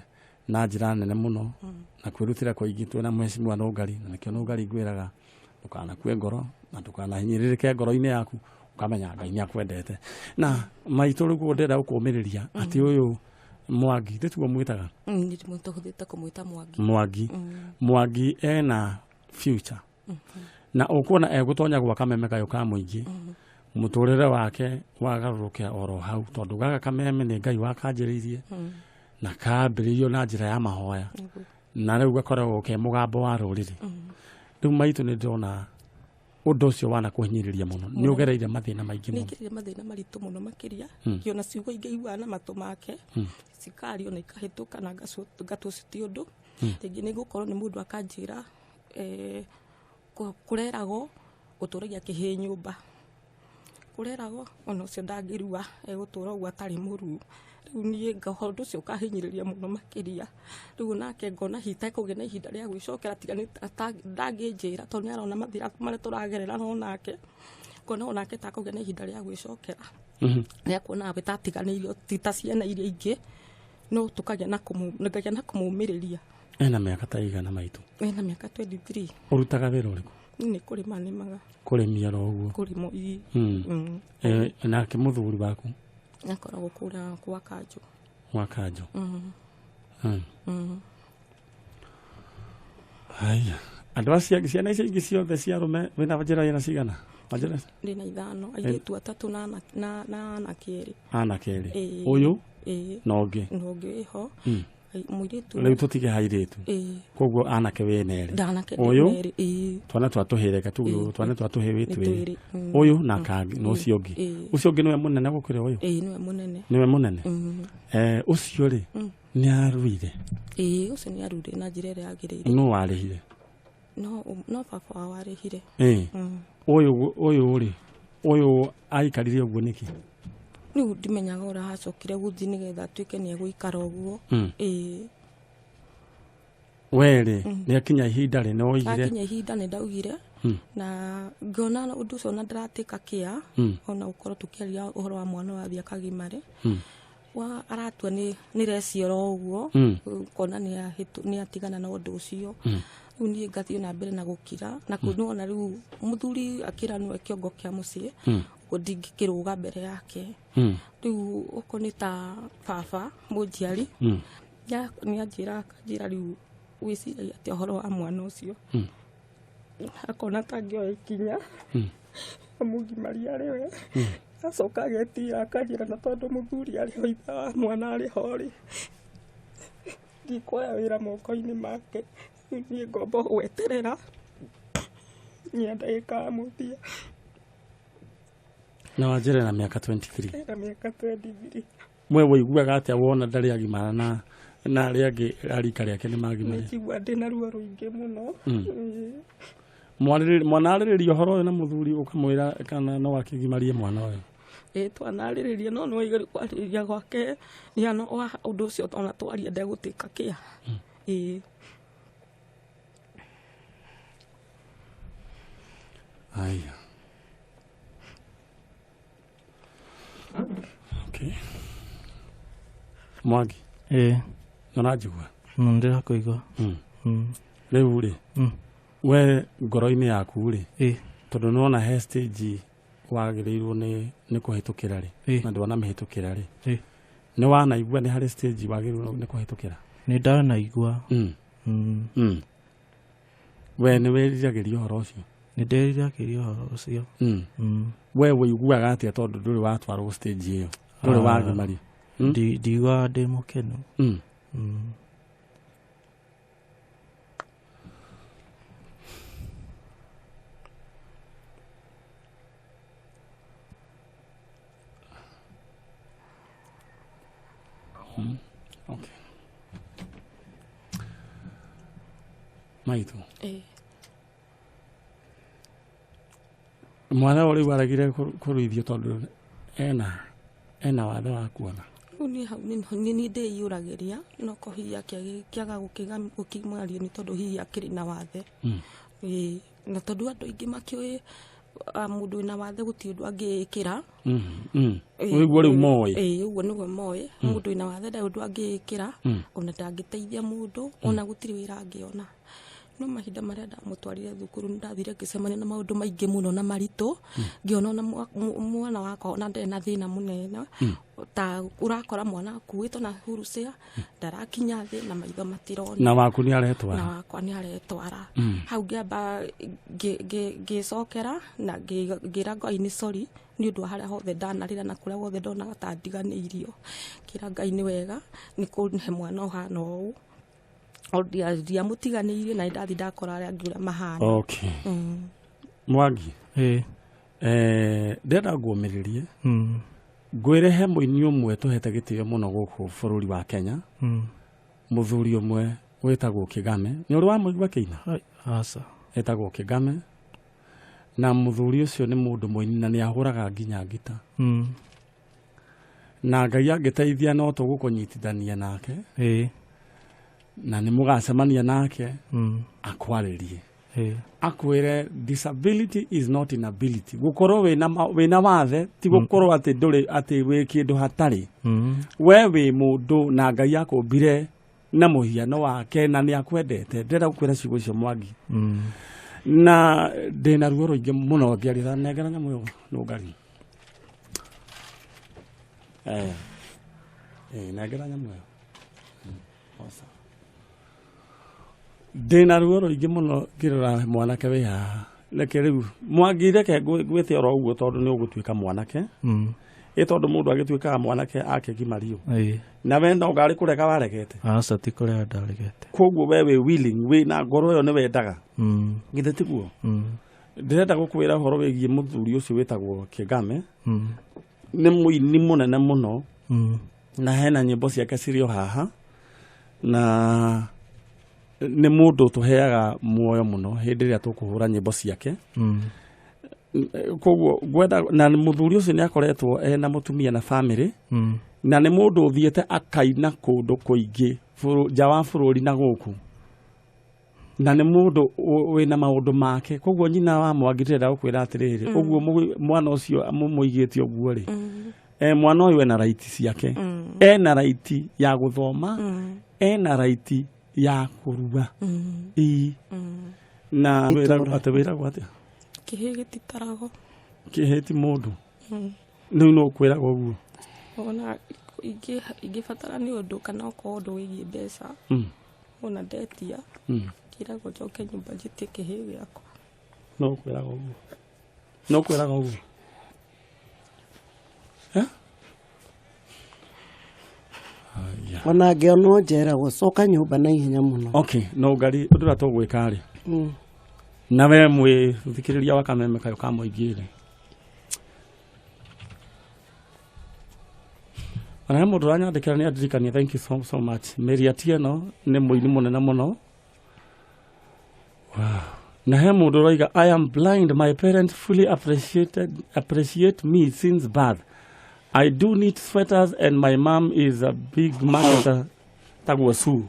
na njĩra nene mũno na kwĩrutĩra kũingĩ twĩna mheshimiwa Nũngari na nĩkĩo Nũngari ngwĩraga ndũkanakue ngoro na ndũkanahinyĩrĩrĩke ngoro-inĩ yaku ũkamenya Ngai nĩ akwendete. Na maitũ rĩu ndĩrenda gũkũmĩrĩria atĩ ũyũ Mwangi tĩtiguo mwĩtaga? Tũhũthĩte kũmwĩta Mwangi. Mwangi. Mwangi ena future. Na ũkuona egũtonya gwa Kameme kayũ ka mũingĩ mũtũrĩre wake wagarũrũkĩra oro hau tondũ gaka Kameme nĩ Ngai wakanjĩrĩirie na kambĩrĩirio na njĩra ya mahoya na rĩu gakoragwo ke mũgambo wa rũrĩrĩ. Rĩu maitũ nĩ ndĩrona ũndũ ũcio wanakũhinyĩrĩria mũno nĩ ũgereire mathĩna maingĩ mũno. Nĩ ngereire mathĩna maritũ mũno makĩria ngĩona ciugo ingĩ iguaga na matũ make cikario na ikahĩtũka na ngatũcitia ũndũ. Rĩngĩ nĩ gũkorwo nĩ mũndũ akanjĩra kũreragwo Ũtũragia kĩhĩ nyũmba kũreragwo ona ũcio ndangĩrua egũtũra ũguo atarĩ mũruu. Rĩu niĩ ũndũ ũcio ũkahinyĩrĩria mũno makĩria. Rĩu nake ngona hihi tekũgĩa na ihinda rĩa gwĩcokera tiga ndangĩnjĩra tondũ nĩ arona mathĩna marĩa tũragerera no nake ngona onake takũgĩa na ihinda rĩa gwĩcokera. Nĩ akuona we tatiganĩirio ti ta ciana iria ingĩ no tũkagĩa na ngagĩa na kũmũmĩrĩria. Ena mĩaka ta igana maitũ? Ena mĩaka 23. Ũrutaga wĩra ũrĩkũ? Nĩ kũrĩma nĩmaga. Kũrĩmia ro ũguo? Kũrĩma ii. Nake mũthuri waku? Akoragwo kũrĩa gwa Kanjũ. Gwa Kanjũ. Haya. Andũ acio ciana icio ingĩ ciothe cia arũme wĩna njĩra ĩna cigana? Ndĩna 5, airĩtu 3 na anake 2. Anake 2. Ũyũ? Na ũngĩ? Na ũngĩ wĩho. Mũirĩtu. Rĩu tũtige airĩtu. Koguo anake wĩna 2. Ũyũ? Twana twa tũhĩreka tu, twana twa tũhĩ wĩ twĩrĩ. Ũyũ na kangĩ na ũcio ũngĩ. Ũcio ũngĩ nĩwe mũnene gũkĩra ũyũ? Ĩĩ nĩwe mũnene. Nĩwe mũnene? Ũcio rĩ nĩ aruire? Ĩĩ ũcio nĩ aruire na njĩra ĩrĩa yagĩrĩire. Nũ warĩhire? No baba wao warĩhire. Ũyũ rĩ, ũyũ aikarire ũguo nĩkĩ? Rĩu ndimenyaga ũrĩa acokire gũthiĩ nĩgetha atuĩke nĩ egũikara ũguo. Ĩĩ. We rĩ, nĩ akinya ihinda rĩ, nĩ woigire? Akinya ihinda nĩ ndaugire na ngĩona ũndũ ũcio ona ndĩratĩka kĩa ona gũkorwo tũkĩaria ũhoro wa mwana wathiĩ akagimare. Wa aratua nĩ recioro ũguo kuona nĩ atigana na ũndũ ũcio. Rĩu niĩ ngathiĩ na mbere na gũkira na kuona rĩu mũthuri akĩra nĩwe kĩongo kĩa mũciĩ ũguo ndingĩkĩrũga mbere yake. Rĩu okorwo nĩ ta baba mũnjiari nĩ anjĩra akanjĩra rĩu wĩciragia atĩa ũhoro wa mwana ũcio. Akona ta angĩoya ikinya amũgimaria arĩ we. Acoka agetira akanjĩra na tondũ mũthuri arĩ ho ithe wa mwana arĩ ho rĩ ndikuoya wĩra moko-inĩ make. Niĩ ngomba gweterera nginya ndagĩka ya mũthia. Na wanjĩra na mĩaka 23? Na mĩaka 23. Mwe wĩiguaga atĩa wona ndarĩ agimara na arĩa angĩ a rika rĩake nĩ magimarire? Nĩnjigua ndĩna ruo rũingĩ mũno. Mwanarĩrĩria ũhoro ũyũ na mũthuri ũkamwĩra kana no akĩgimarie mwana ũyũ? Ĩĩ twanarĩrĩria no nĩwaigua kwarĩrĩria gwake nĩ ũndũ ũcio ona twaria ndegũtĩka kĩa. Ĩĩ. Aya. Okay. Mwangi. Ĩĩ. Nĩ ũranjigua? Ndĩrakũigua. Rĩu rĩ, we ngoro-inĩ yaku rĩ, tondũ nĩwona he stage wagĩrĩirwo nĩ kũhĩtũkĩra rĩ, na ndwanamĩhĩtũkĩra rĩ, nĩ wanaigua nĩ harĩ stage wagĩrĩirwo nĩ kũhĩtũkĩra? Nĩ ndanaigua. We nĩ wĩriragĩria ũhoro ũcio? Nĩ ndĩriragĩria ũhoro ũcio. We wĩiguaga atĩa tondũ ndũrĩ watwarwo stage ĩyo? Ndũrĩ wagimario? Ndiguaga ndĩ mũkenu. Okay. Maitũ. Mwana ũyũ rĩu aregire kũruithio tondũ ena wathe wa kuona. Rĩu niĩ hau nĩ niĩ ndĩiyũragĩria no ko hihi akĩaga gũkĩmario nĩ tondũ hihi akĩrĩ na wathe. Ĩĩ na tondũ andũ aingĩ makĩũĩ mũndũ wĩna wathe gũtirĩ ũndũ angĩĩkĩra. Ũguo rĩu moĩ. Ĩĩ ũguo nĩguo moĩ. Mũndũ wĩna wathe ndarĩ ũndũ angĩĩkĩra ona ndangĩteithia mũndũ ona gũtirĩ wĩra angĩona. No mahinda marĩa ndamũtwarire thukuru nĩ ndathire ngĩcemania na maũndũ maingĩ mũno na maritũ ngĩona ona mwana wakwa ona ndarĩ na thĩna mũnene ta ũrakora mwana akuĩtwo na wheelchair ndarakinya thĩ na maitho matirona. Na waku nĩ aretwara? Na wakwa nĩ aretwara. Hau ngĩamba ngĩcokera na ngĩra Ngai nĩ sorry nĩ ũndũ wa harĩa hothe ndanarĩra na kũrĩa guothe ndonaga ta ndiganĩirio. Ngĩra Ngai nĩ wega nĩ kũhe mwana ũhana ũũ. Ndiamũtiganĩirie na nĩndathiĩ ndakora arĩa angĩ ũrĩa mahana. Okay. Mwangi. Ĩĩ. Ndĩrenda nguũmĩrĩrie ngwĩre he mũini ũmwe tũhete gĩtĩo mũno gũkũ bũrũri wa Kenya, mũthuri ũmwe wĩtagwo Kĩgame. Nĩ ũrĩ wamũigua akĩina? Aca. Etagwo Kĩgame. Na mũthuri ũcio nĩ mũndũ mũini na nĩ ahũraga nginya ngita. Na Ngai angĩteithia no tũgũkũnyitithania nake. Na nĩ mũgacemania nake akwarĩrie. Akwĩre disability is not inability. Gũkorwo wĩna wathe ti gũkorwo atĩ ndũrĩ atĩ wĩ kĩndũ hatarĩ. We wĩ mũndũ na Ngai akũmbire na mũhiano wake na nĩ akwendete. Ndĩrenda gũkwĩra ciugo icio Mwangi. Na ndĩna ruo rũingĩ mũno ngĩaria nengera nyamũ ĩyo nũngari. Nengera nyamũ ĩyo. Ndĩna ruo rũingĩ mũno ngĩrora mwanake wĩ haha. Reke rĩu Mwangi reke ngwĩte oro ũguo tondũ nĩ ũgũtuĩka mwanake. Ĩ tondũ mũndũ agĩtuĩkaga mwanake akĩgimario. Na we no ngarĩ kũrega waregete. Aca ti kũrega ndaregete. Koguo we wĩ willing, wĩ na ngoro ĩyo nĩ wendaga. Githĩ tiguo? Ndĩrenda gũkwĩra ũhoro wĩgiĩ mũthuri ũcio wĩtagwo Kĩgame. Nĩ mũini mũnene mũno. Na hena nyĩmbo ciake cirĩ o haha. Na nĩ mũndũ tũheaga muoyo mũno hĩndĩ ĩrĩa tũkũhũra nyĩmbo ciake. Koguo ngwenda na mũthuri ũcio nĩ akoretwo ena mũtumia na family. Na nĩ mũndũ ũthiĩte akaina kũndũ kũingĩ nja wa bũrũri na gũkũ. Na nĩ mũndũ wĩna maũndũ make. Koguo nyina wa Mwangi ndĩrenda gũkwĩra atĩrĩrĩ, ũguo mwana ũcio mũmũigĩte ũguo rĩ, mwana ũyũ ena right ciake. Ena right ya gũthoma, ena right ya kũrua. Na atĩ wĩragwo atĩa? Kĩhĩ gĩtitaragwo. Kĩhĩ ti mũndũ. Rĩu no ũkwĩragwo ũguo. Ona ingĩbatara nĩ ũndũ kana okorwo ũndũ wĩgiĩ mbeca. Ona ndetia. Njĩragwo njoke nyũmba njĩtie kĩhĩ gĩakwa. No ũkwĩragwo ũguo. No ũkwĩragwo ũguo. Ona ngĩonwo njeragwo coka nyũmba na ihenya mũno. Okay, no ngari ũndũ ũrĩa tũgwĩka rĩ. Na we mwĩ thikĩrĩria wa Kameme Kayũ ka Mũingĩ rĩ. Ona he mũndũ ũranyandĩkĩra nĩ andirikania, thank you so, so much. Mary Atieno nĩ mũini mũnene mũno. Wow. Na he mũndũ ũroiga I am blind, my parents fully appreciate me since birth. I do need sweaters and my mom is a big marketer tagwo Sue.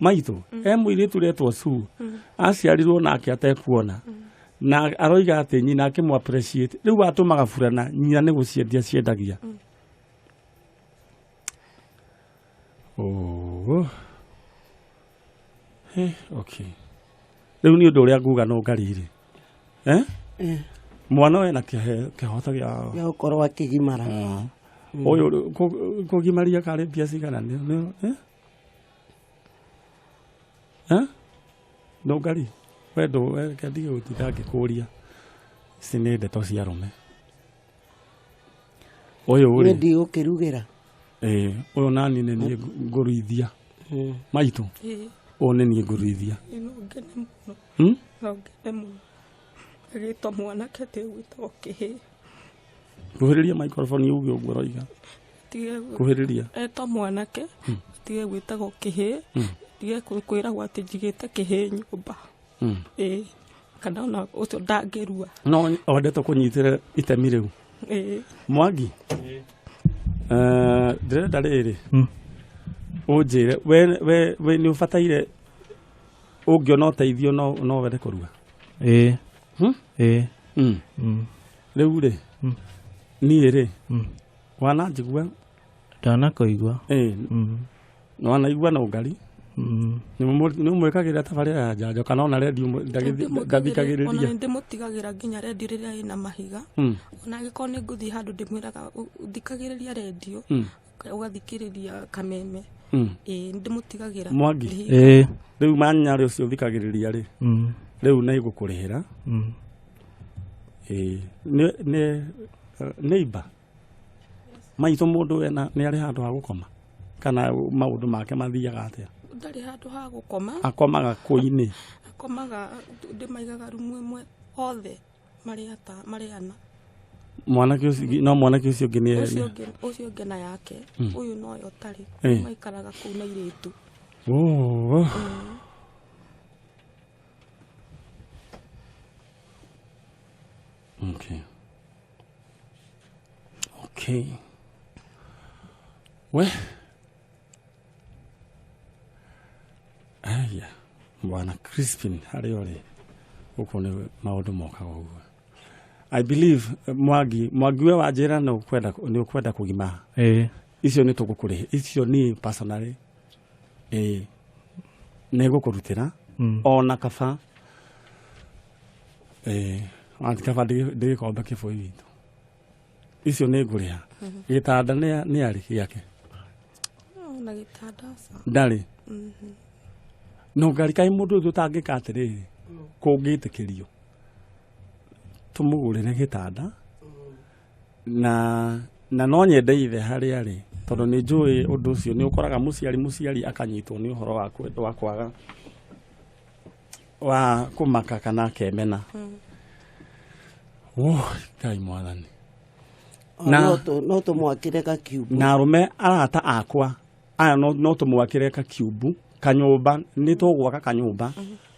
Maitũ, he mũirĩtu ũretwo Sue. Aciarirwo nake atekuona. Na aroiga atĩ nyina akĩmũ appreciate. Rĩu atũmaga burana nyina nĩ gũciendia ciendagia. Oh. Hey, okay. Rĩu nĩ ũndũ ũrĩa nguga no ngarire. Mwana ũyũ ena kĩhoto gĩa gũkorwo akĩgimara. Ũyũ kũgimaria karĩ mbia cigana nĩ No ngari we ndũ kendige gũtinda ngĩkũria. Ici nĩ ndeto cia arũme. Ũyũ rĩ niĩ ndigũkĩrugĩra. Ũyũ nani nĩ niĩ ngũruithia. Maitũ. Ũyũ nĩ niĩ ngũruithia. No ngene mũno. No ngene mũno. Agĩtwo mwanake atige gwĩtagwo kĩhĩ. Kuhĩrĩria microphone uge ũguo ũroiga. Kuhĩrĩria. Etwo mwanake atige gwĩtagwo kĩhĩ. Atige kwĩragwo atĩ njigĩte kĩhĩ nyũmba. Kana ona ũcio ndangĩrua. No wendete kũnyitĩra itemi rĩu. Mwangi. Ndĩrenda rĩrĩ. Ũnjĩre we nĩ ũbataire ũngĩona ũteithio no wende kũrua. Rĩu rĩ niĩ rĩ wananjigua ndanakũigua. Wanaigua no ngari. Nĩ ũmwĩkagĩra tabarĩra ya njanjo kana ona redio ndathikagĩrĩria? Ona nĩndĩmũtigagĩra nginya redio rĩrĩa ĩna mahiga. Ona angĩkorwo nĩ ngũthiĩ handũ ndĩmwĩraga thikagĩrĩria redio ũgathikĩrĩria Kameme. Nĩndĩmũtigagĩra. Mwangi. Rĩu manyarĩ ũcio ũthikagĩrĩria rĩ, rĩu nĩ igũkũrĩhĩra. Nĩ imba maitũ mũndũ ena nĩ arĩ handũ ha gũkoma kana maũndũ make mathiaga atĩa? Ndarĩ handũ ha gũkoma. Akomaga kũ-inĩ? Akomaga ndĩmaigaga rumu ĩmwe othe marĩ ana. Mwanake ũcio no mwanake ũcio ũngĩ nĩ ũcio ũngĩ na yake ũyũ noyo ũtarĩ maikaraga kũu na airĩtu. Okay. Okay. We. Aya. Bwana Crispin harĩa ũrĩ gũkũ nĩ maũndũ mokaga ũguo. I believe Mwangi we wanjĩra nĩ ũkwenda kũgima. Icio nĩ tũgũkũrĩha. Icio niĩ personally nĩ ngũkũrutĩra ona kaba kaba ndĩgĩkombe kĩbũi witũ. Icio nĩ ngũrĩha. Gĩtanda nĩ arĩ gĩake? Ona gĩtanda aca. Ndarĩ? No ngari kaĩ mũndũ ũyũ tũtangĩka atĩrĩrĩ kũngĩtĩkĩrio tũmũgũrĩre gĩtanda na no nyende ithe harĩa arĩ tondũ nĩ njũĩ ũndũ ũcio nĩ ũkoraga mũciari akanyitwo nĩ ũhoro wa kwaga wa kũmaka kana akemena. Ngai mwathani. No tũmwakĩre gakiumbu. Na arũme arata akwa aya no tũmwakĩre gakiumbu kanyũmba nĩ tũgwaka kanyũmba.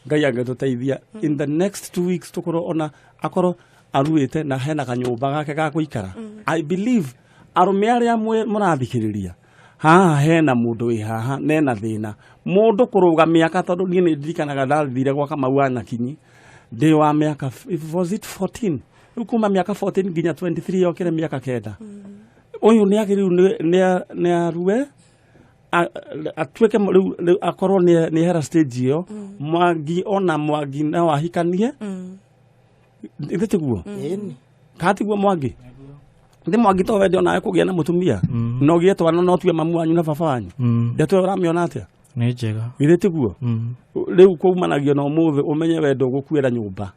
Ngai angĩtũteithia in the next 2 weeks tũkorwo ona akorwo aruĩte na hena kanyũmba gake ga gũikara. I believe arũme arĩa mũrathikĩrĩria haha hena mũndũ wĩ haha nena thĩna mũndũ kũrũga mĩaka tondũ niĩ nĩ ndirikanaga ndathire gwa Kamau wa Nyakinyi ndĩ wa mĩaka was it 14 rĩu kuma mĩaka 14 nginya 23 yokire mĩaka 9. Ũyũ nĩ agĩrĩirwo nĩ arue atuĩke rĩu akorwo nĩ hera stage ĩyo. Mwangi ona Mwangi no ahikanie ithe tiguo ka tiguo Mwangi ndi Mwangi to wende onawe kũgĩa na mũtumia no gĩe twana no tue mamu wanyu na baba wanyu ndeto ũramĩona atĩa? Nĩ njega. Ithe tiguo rĩu kũumanagio na ũmũthĩ ũmenye wendo ũgũkuĩra nyũmba.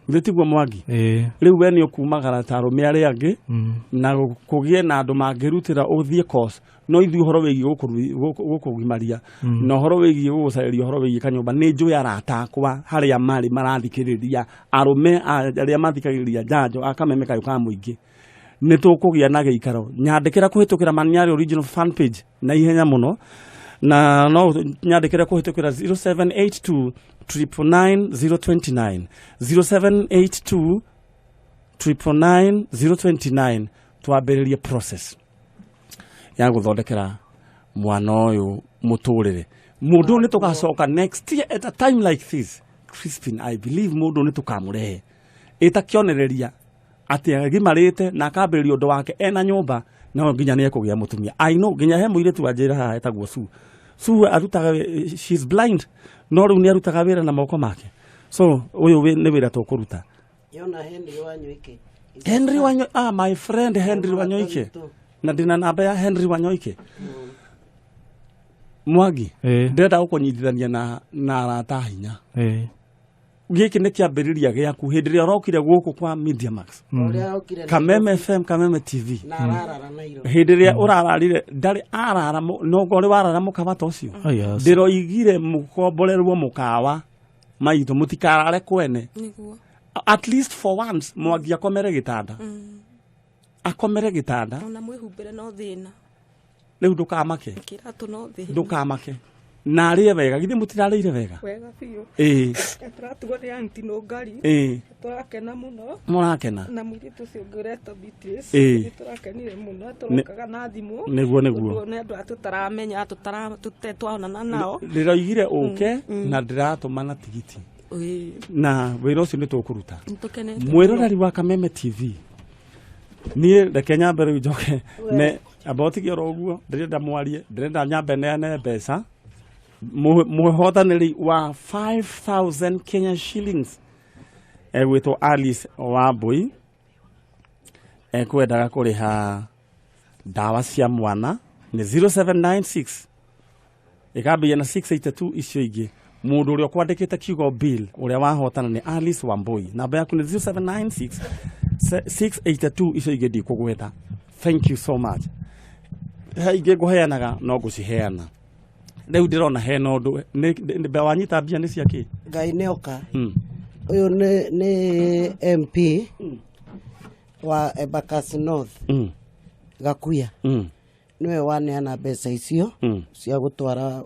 Ithe tiguo Mwangi? Rĩu we nĩ ũkumagara ta arũme arĩa angĩ na kũgĩe na andũ mangĩrutĩra ũthiĩ course no ithuĩ ũhoro wĩgiĩ gũkũgimaria na ũhoro wĩgiĩ gũgũcarĩria ũhoro wĩgiĩ kanyũmba nĩ njũĩ arata akwa harĩa marĩ marathikĩrĩria arũme arĩa mathikagĩrĩria njanjo a Kameme kayũ ka mũingĩ nĩ tũkũgĩa na gĩikaro. Nyandĩkĩra kũhĩtũkĩra Maniari original fan page na ihenya mũno na no nyandĩkĩre kũhĩtũkĩra 0782 999 029 0782 999 029 twambĩrĩrie process ya gũthondekera mwana ũyũ mũtũrĩre. Mũndũ nĩ tũgacoka next year at a time like this. Crispin, I believe mũndũ nĩ tũkamũrehe ĩta kĩonereria atĩ agimarĩte na akambĩrĩria ũndũ wake ena nyũmba no nginya nĩ ekũgĩa mũtumia. I know nginya he mũirĩtu wa njĩra haha etagwo Sue. Sue arutaga, she's blind no rĩu nĩ arutaga wĩra na moko make. So ũyũ nĩ wĩra tũkũruta. Yona Henry Wanyoike. Henry Wanyoike, my friend Henry Wanyoike. Na ndĩna namba ya Henry Wanyoike. Mwangi ndĩrenda gũkũnyitithania na arata hinya. Gĩkĩ nĩ kĩambĩrĩria gĩaku hĩndĩ ĩrĩa ũrokire gũkũ kwa Media Max Kameme FM Kameme TV hĩndĩ ĩrĩa ũrararire ndarĩ arara no ngorĩ warara mũkawa ta ũcio ndĩroigire mũkomborerwo mũkawa maitũ mũtikarare kwene. At least for once Mwangi akomere gĩtanda. Akomere gĩtanda ona mwĩhumbĩre no thĩna rĩu ndũkamake kĩratũ no thĩna ndũkamake na arĩe wega githĩ mũtirarĩire wega wega biũ. Tũratuo nĩ anti Nũngari. Tũrakena mũno. Mũrakena na mũirĩtu ũcio ũngĩ ũretwo Beatrice. Nĩ tũrakenire mũno tũrokaga na thimũ. Nĩguo nĩguo nĩ andũ aya tũtaramenya tũtaronana nao. Ndĩroigire ũke na ndĩratũma na tigiti na wĩra ũcio nĩ tũkũruta. Mwĩroreri wa Kameme TV niĩ reke nyambe rĩu njoke ne amba ũtige oro ũguo ndĩrenda mwarie ndĩrenda nyambe neane mbeca mũhotanĩri wa 5000 Kenya shillings egwĩtwo Alice Wambui ekwendaga kũrĩha ndawa cia mwana nĩ 0796 ĩkambĩrĩria na 682 icio ingĩ. Mũndũ ũrĩa ũkwandĩkĩte kiugo bill ũrĩa wahotana nĩ Alice Wambui namba yaku nĩ 0796 682 icio ingĩ ndikũgweta. Thank you so much. He ingĩ ngũheanaga no ngũciheana. Rĩu ndĩrona hena ũndũ nĩ wanyita mbia nĩ cia kĩ? Ngai nĩ oka. Ũyũ nĩ MP wa Embakasi North Gakuya. Nĩwe waneana mbeca icio cia gũtwara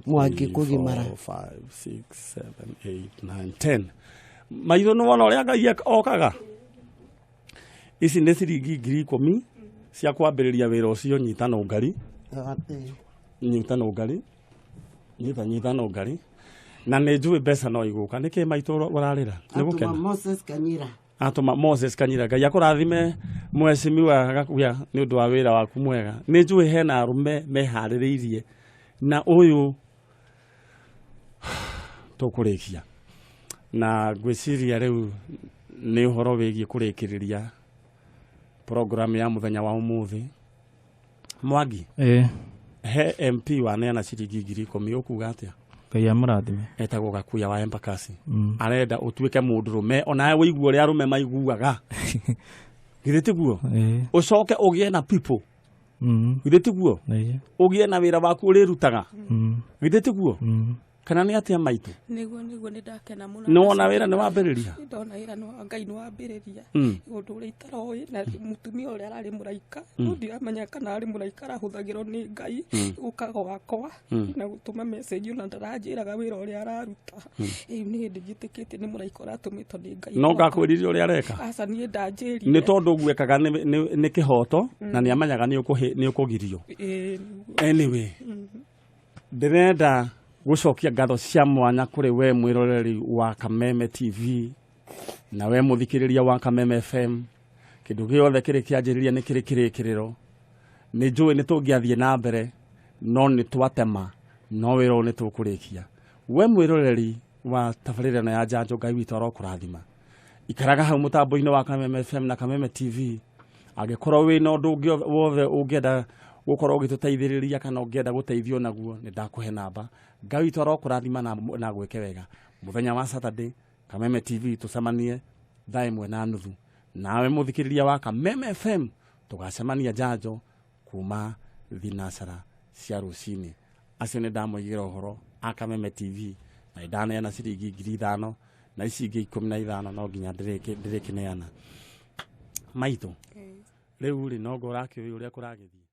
Mwangi kũgimara. 4 5 6 7 8 9 10. Maitho nĩ wona ũrĩa Ngai okaga. Ici nĩ ciringi 10,000 cia kwambĩrĩria wĩra ũcio. Nyita na ũngari, nyita na ũngari, nyita na ũngari, na nĩ njũĩ mbeca no igũka. Nĩkĩ maitũ ũrarĩra? Nĩ gũkena. Moses Kanyira. Atũma Moses Kanyira. Ngai akũrathime mheshimiwa Gakuya nĩ ũndũ wa wĩra waku mwega. Nĩ njũĩ hena arũme meharĩrĩirie na ũyũ tũkũrĩkia, na ngwĩciria rĩu nĩ ũhoro wĩgiĩ kũrĩkĩrĩria program ya mũthenya wa ũmũthĩ. Mwangi, he MP waneana ciringi 10,000, ũkuga atĩa? Ngai amũrathime. Etagwo Gakuya wa Embakasi. Arenda ũtuĩke mũndũrũme onawe wĩigue ũrĩa arũme maiguaga. Githĩ tiguo? Ũcoke ũgĩe na people. Githĩ tiguo? Ũgĩe na wĩra waku ũrĩrutaga. Githĩ tiguo? Kana nĩ atĩa maitũ? Nĩguo nĩ ndakena mũno. Nĩ wona wĩra nĩ wambĩrĩria? Ndona wĩra nĩ Ngai nĩ wambĩrĩria. Ũndũ ũrĩa itaroĩ na mũtumia ũrĩa ararĩ mũraika, no ndiramenya kana arĩ mũraika arahũthagĩrwo nĩ Ngai gũka gwakwa na gũtũma message ona ndaranjĩraga wĩra ũrĩa araruta. Ĩĩ nĩ hĩndĩ njĩtĩkĩtie nĩ mũraika ũratũmĩtwo nĩ Ngai. No ngakwĩrire ũrĩa areka? Aca niĩ ndanjĩrire. Nĩ tondũ gwekaga nĩ kĩhoto na nĩ amenyaga nĩ ũkũgirio. Anyway, ndĩrenda gũcokia ngatho cia mwanya kũrĩ we mwĩroreri wa Kameme TV na we mũthikĩrĩria wa Kameme FM. Kĩndũ gĩothe kĩrĩ kĩanjĩrĩria nĩ kĩrĩ kĩrĩkĩrĩro. Nĩ njũĩ nĩ tũngĩathiĩ na mbere no nĩ twatema, no wĩra ũyũ nĩ tũkũrĩkia. We mwĩroreri wa tabarĩra ĩno ya Njanjo, Ngai witũ arokũrathima. Ikaraga hau mũtambo-inĩ wa Kameme FM na Kameme TV. Angĩkorwo wĩna ũndũ ũngĩ wothe ũngĩenda gũkorwo ũgĩtũteithĩrĩria kana ũngĩenda gũteithio naguo, nĩ ndakũhe namba. Ngai witũ arokũrathima na gwĩke wega. Mũthenya wa Saturday Kameme TV tũcemanie 1:30. Nawe mũthikĩrĩria wa Kameme FM tũgacemania Njanjo kuma thinacara cia rũcinĩ. Acio nĩ ndamoigĩra ũhoro a Kameme TV na nĩ ndaneana ciringi 5,000 na ici ingĩ 15 no nginya ndĩrĩkĩneana. Maitũ, rĩu rĩ no ngo ũrakĩũĩ ũrĩa kũragĩthiĩ.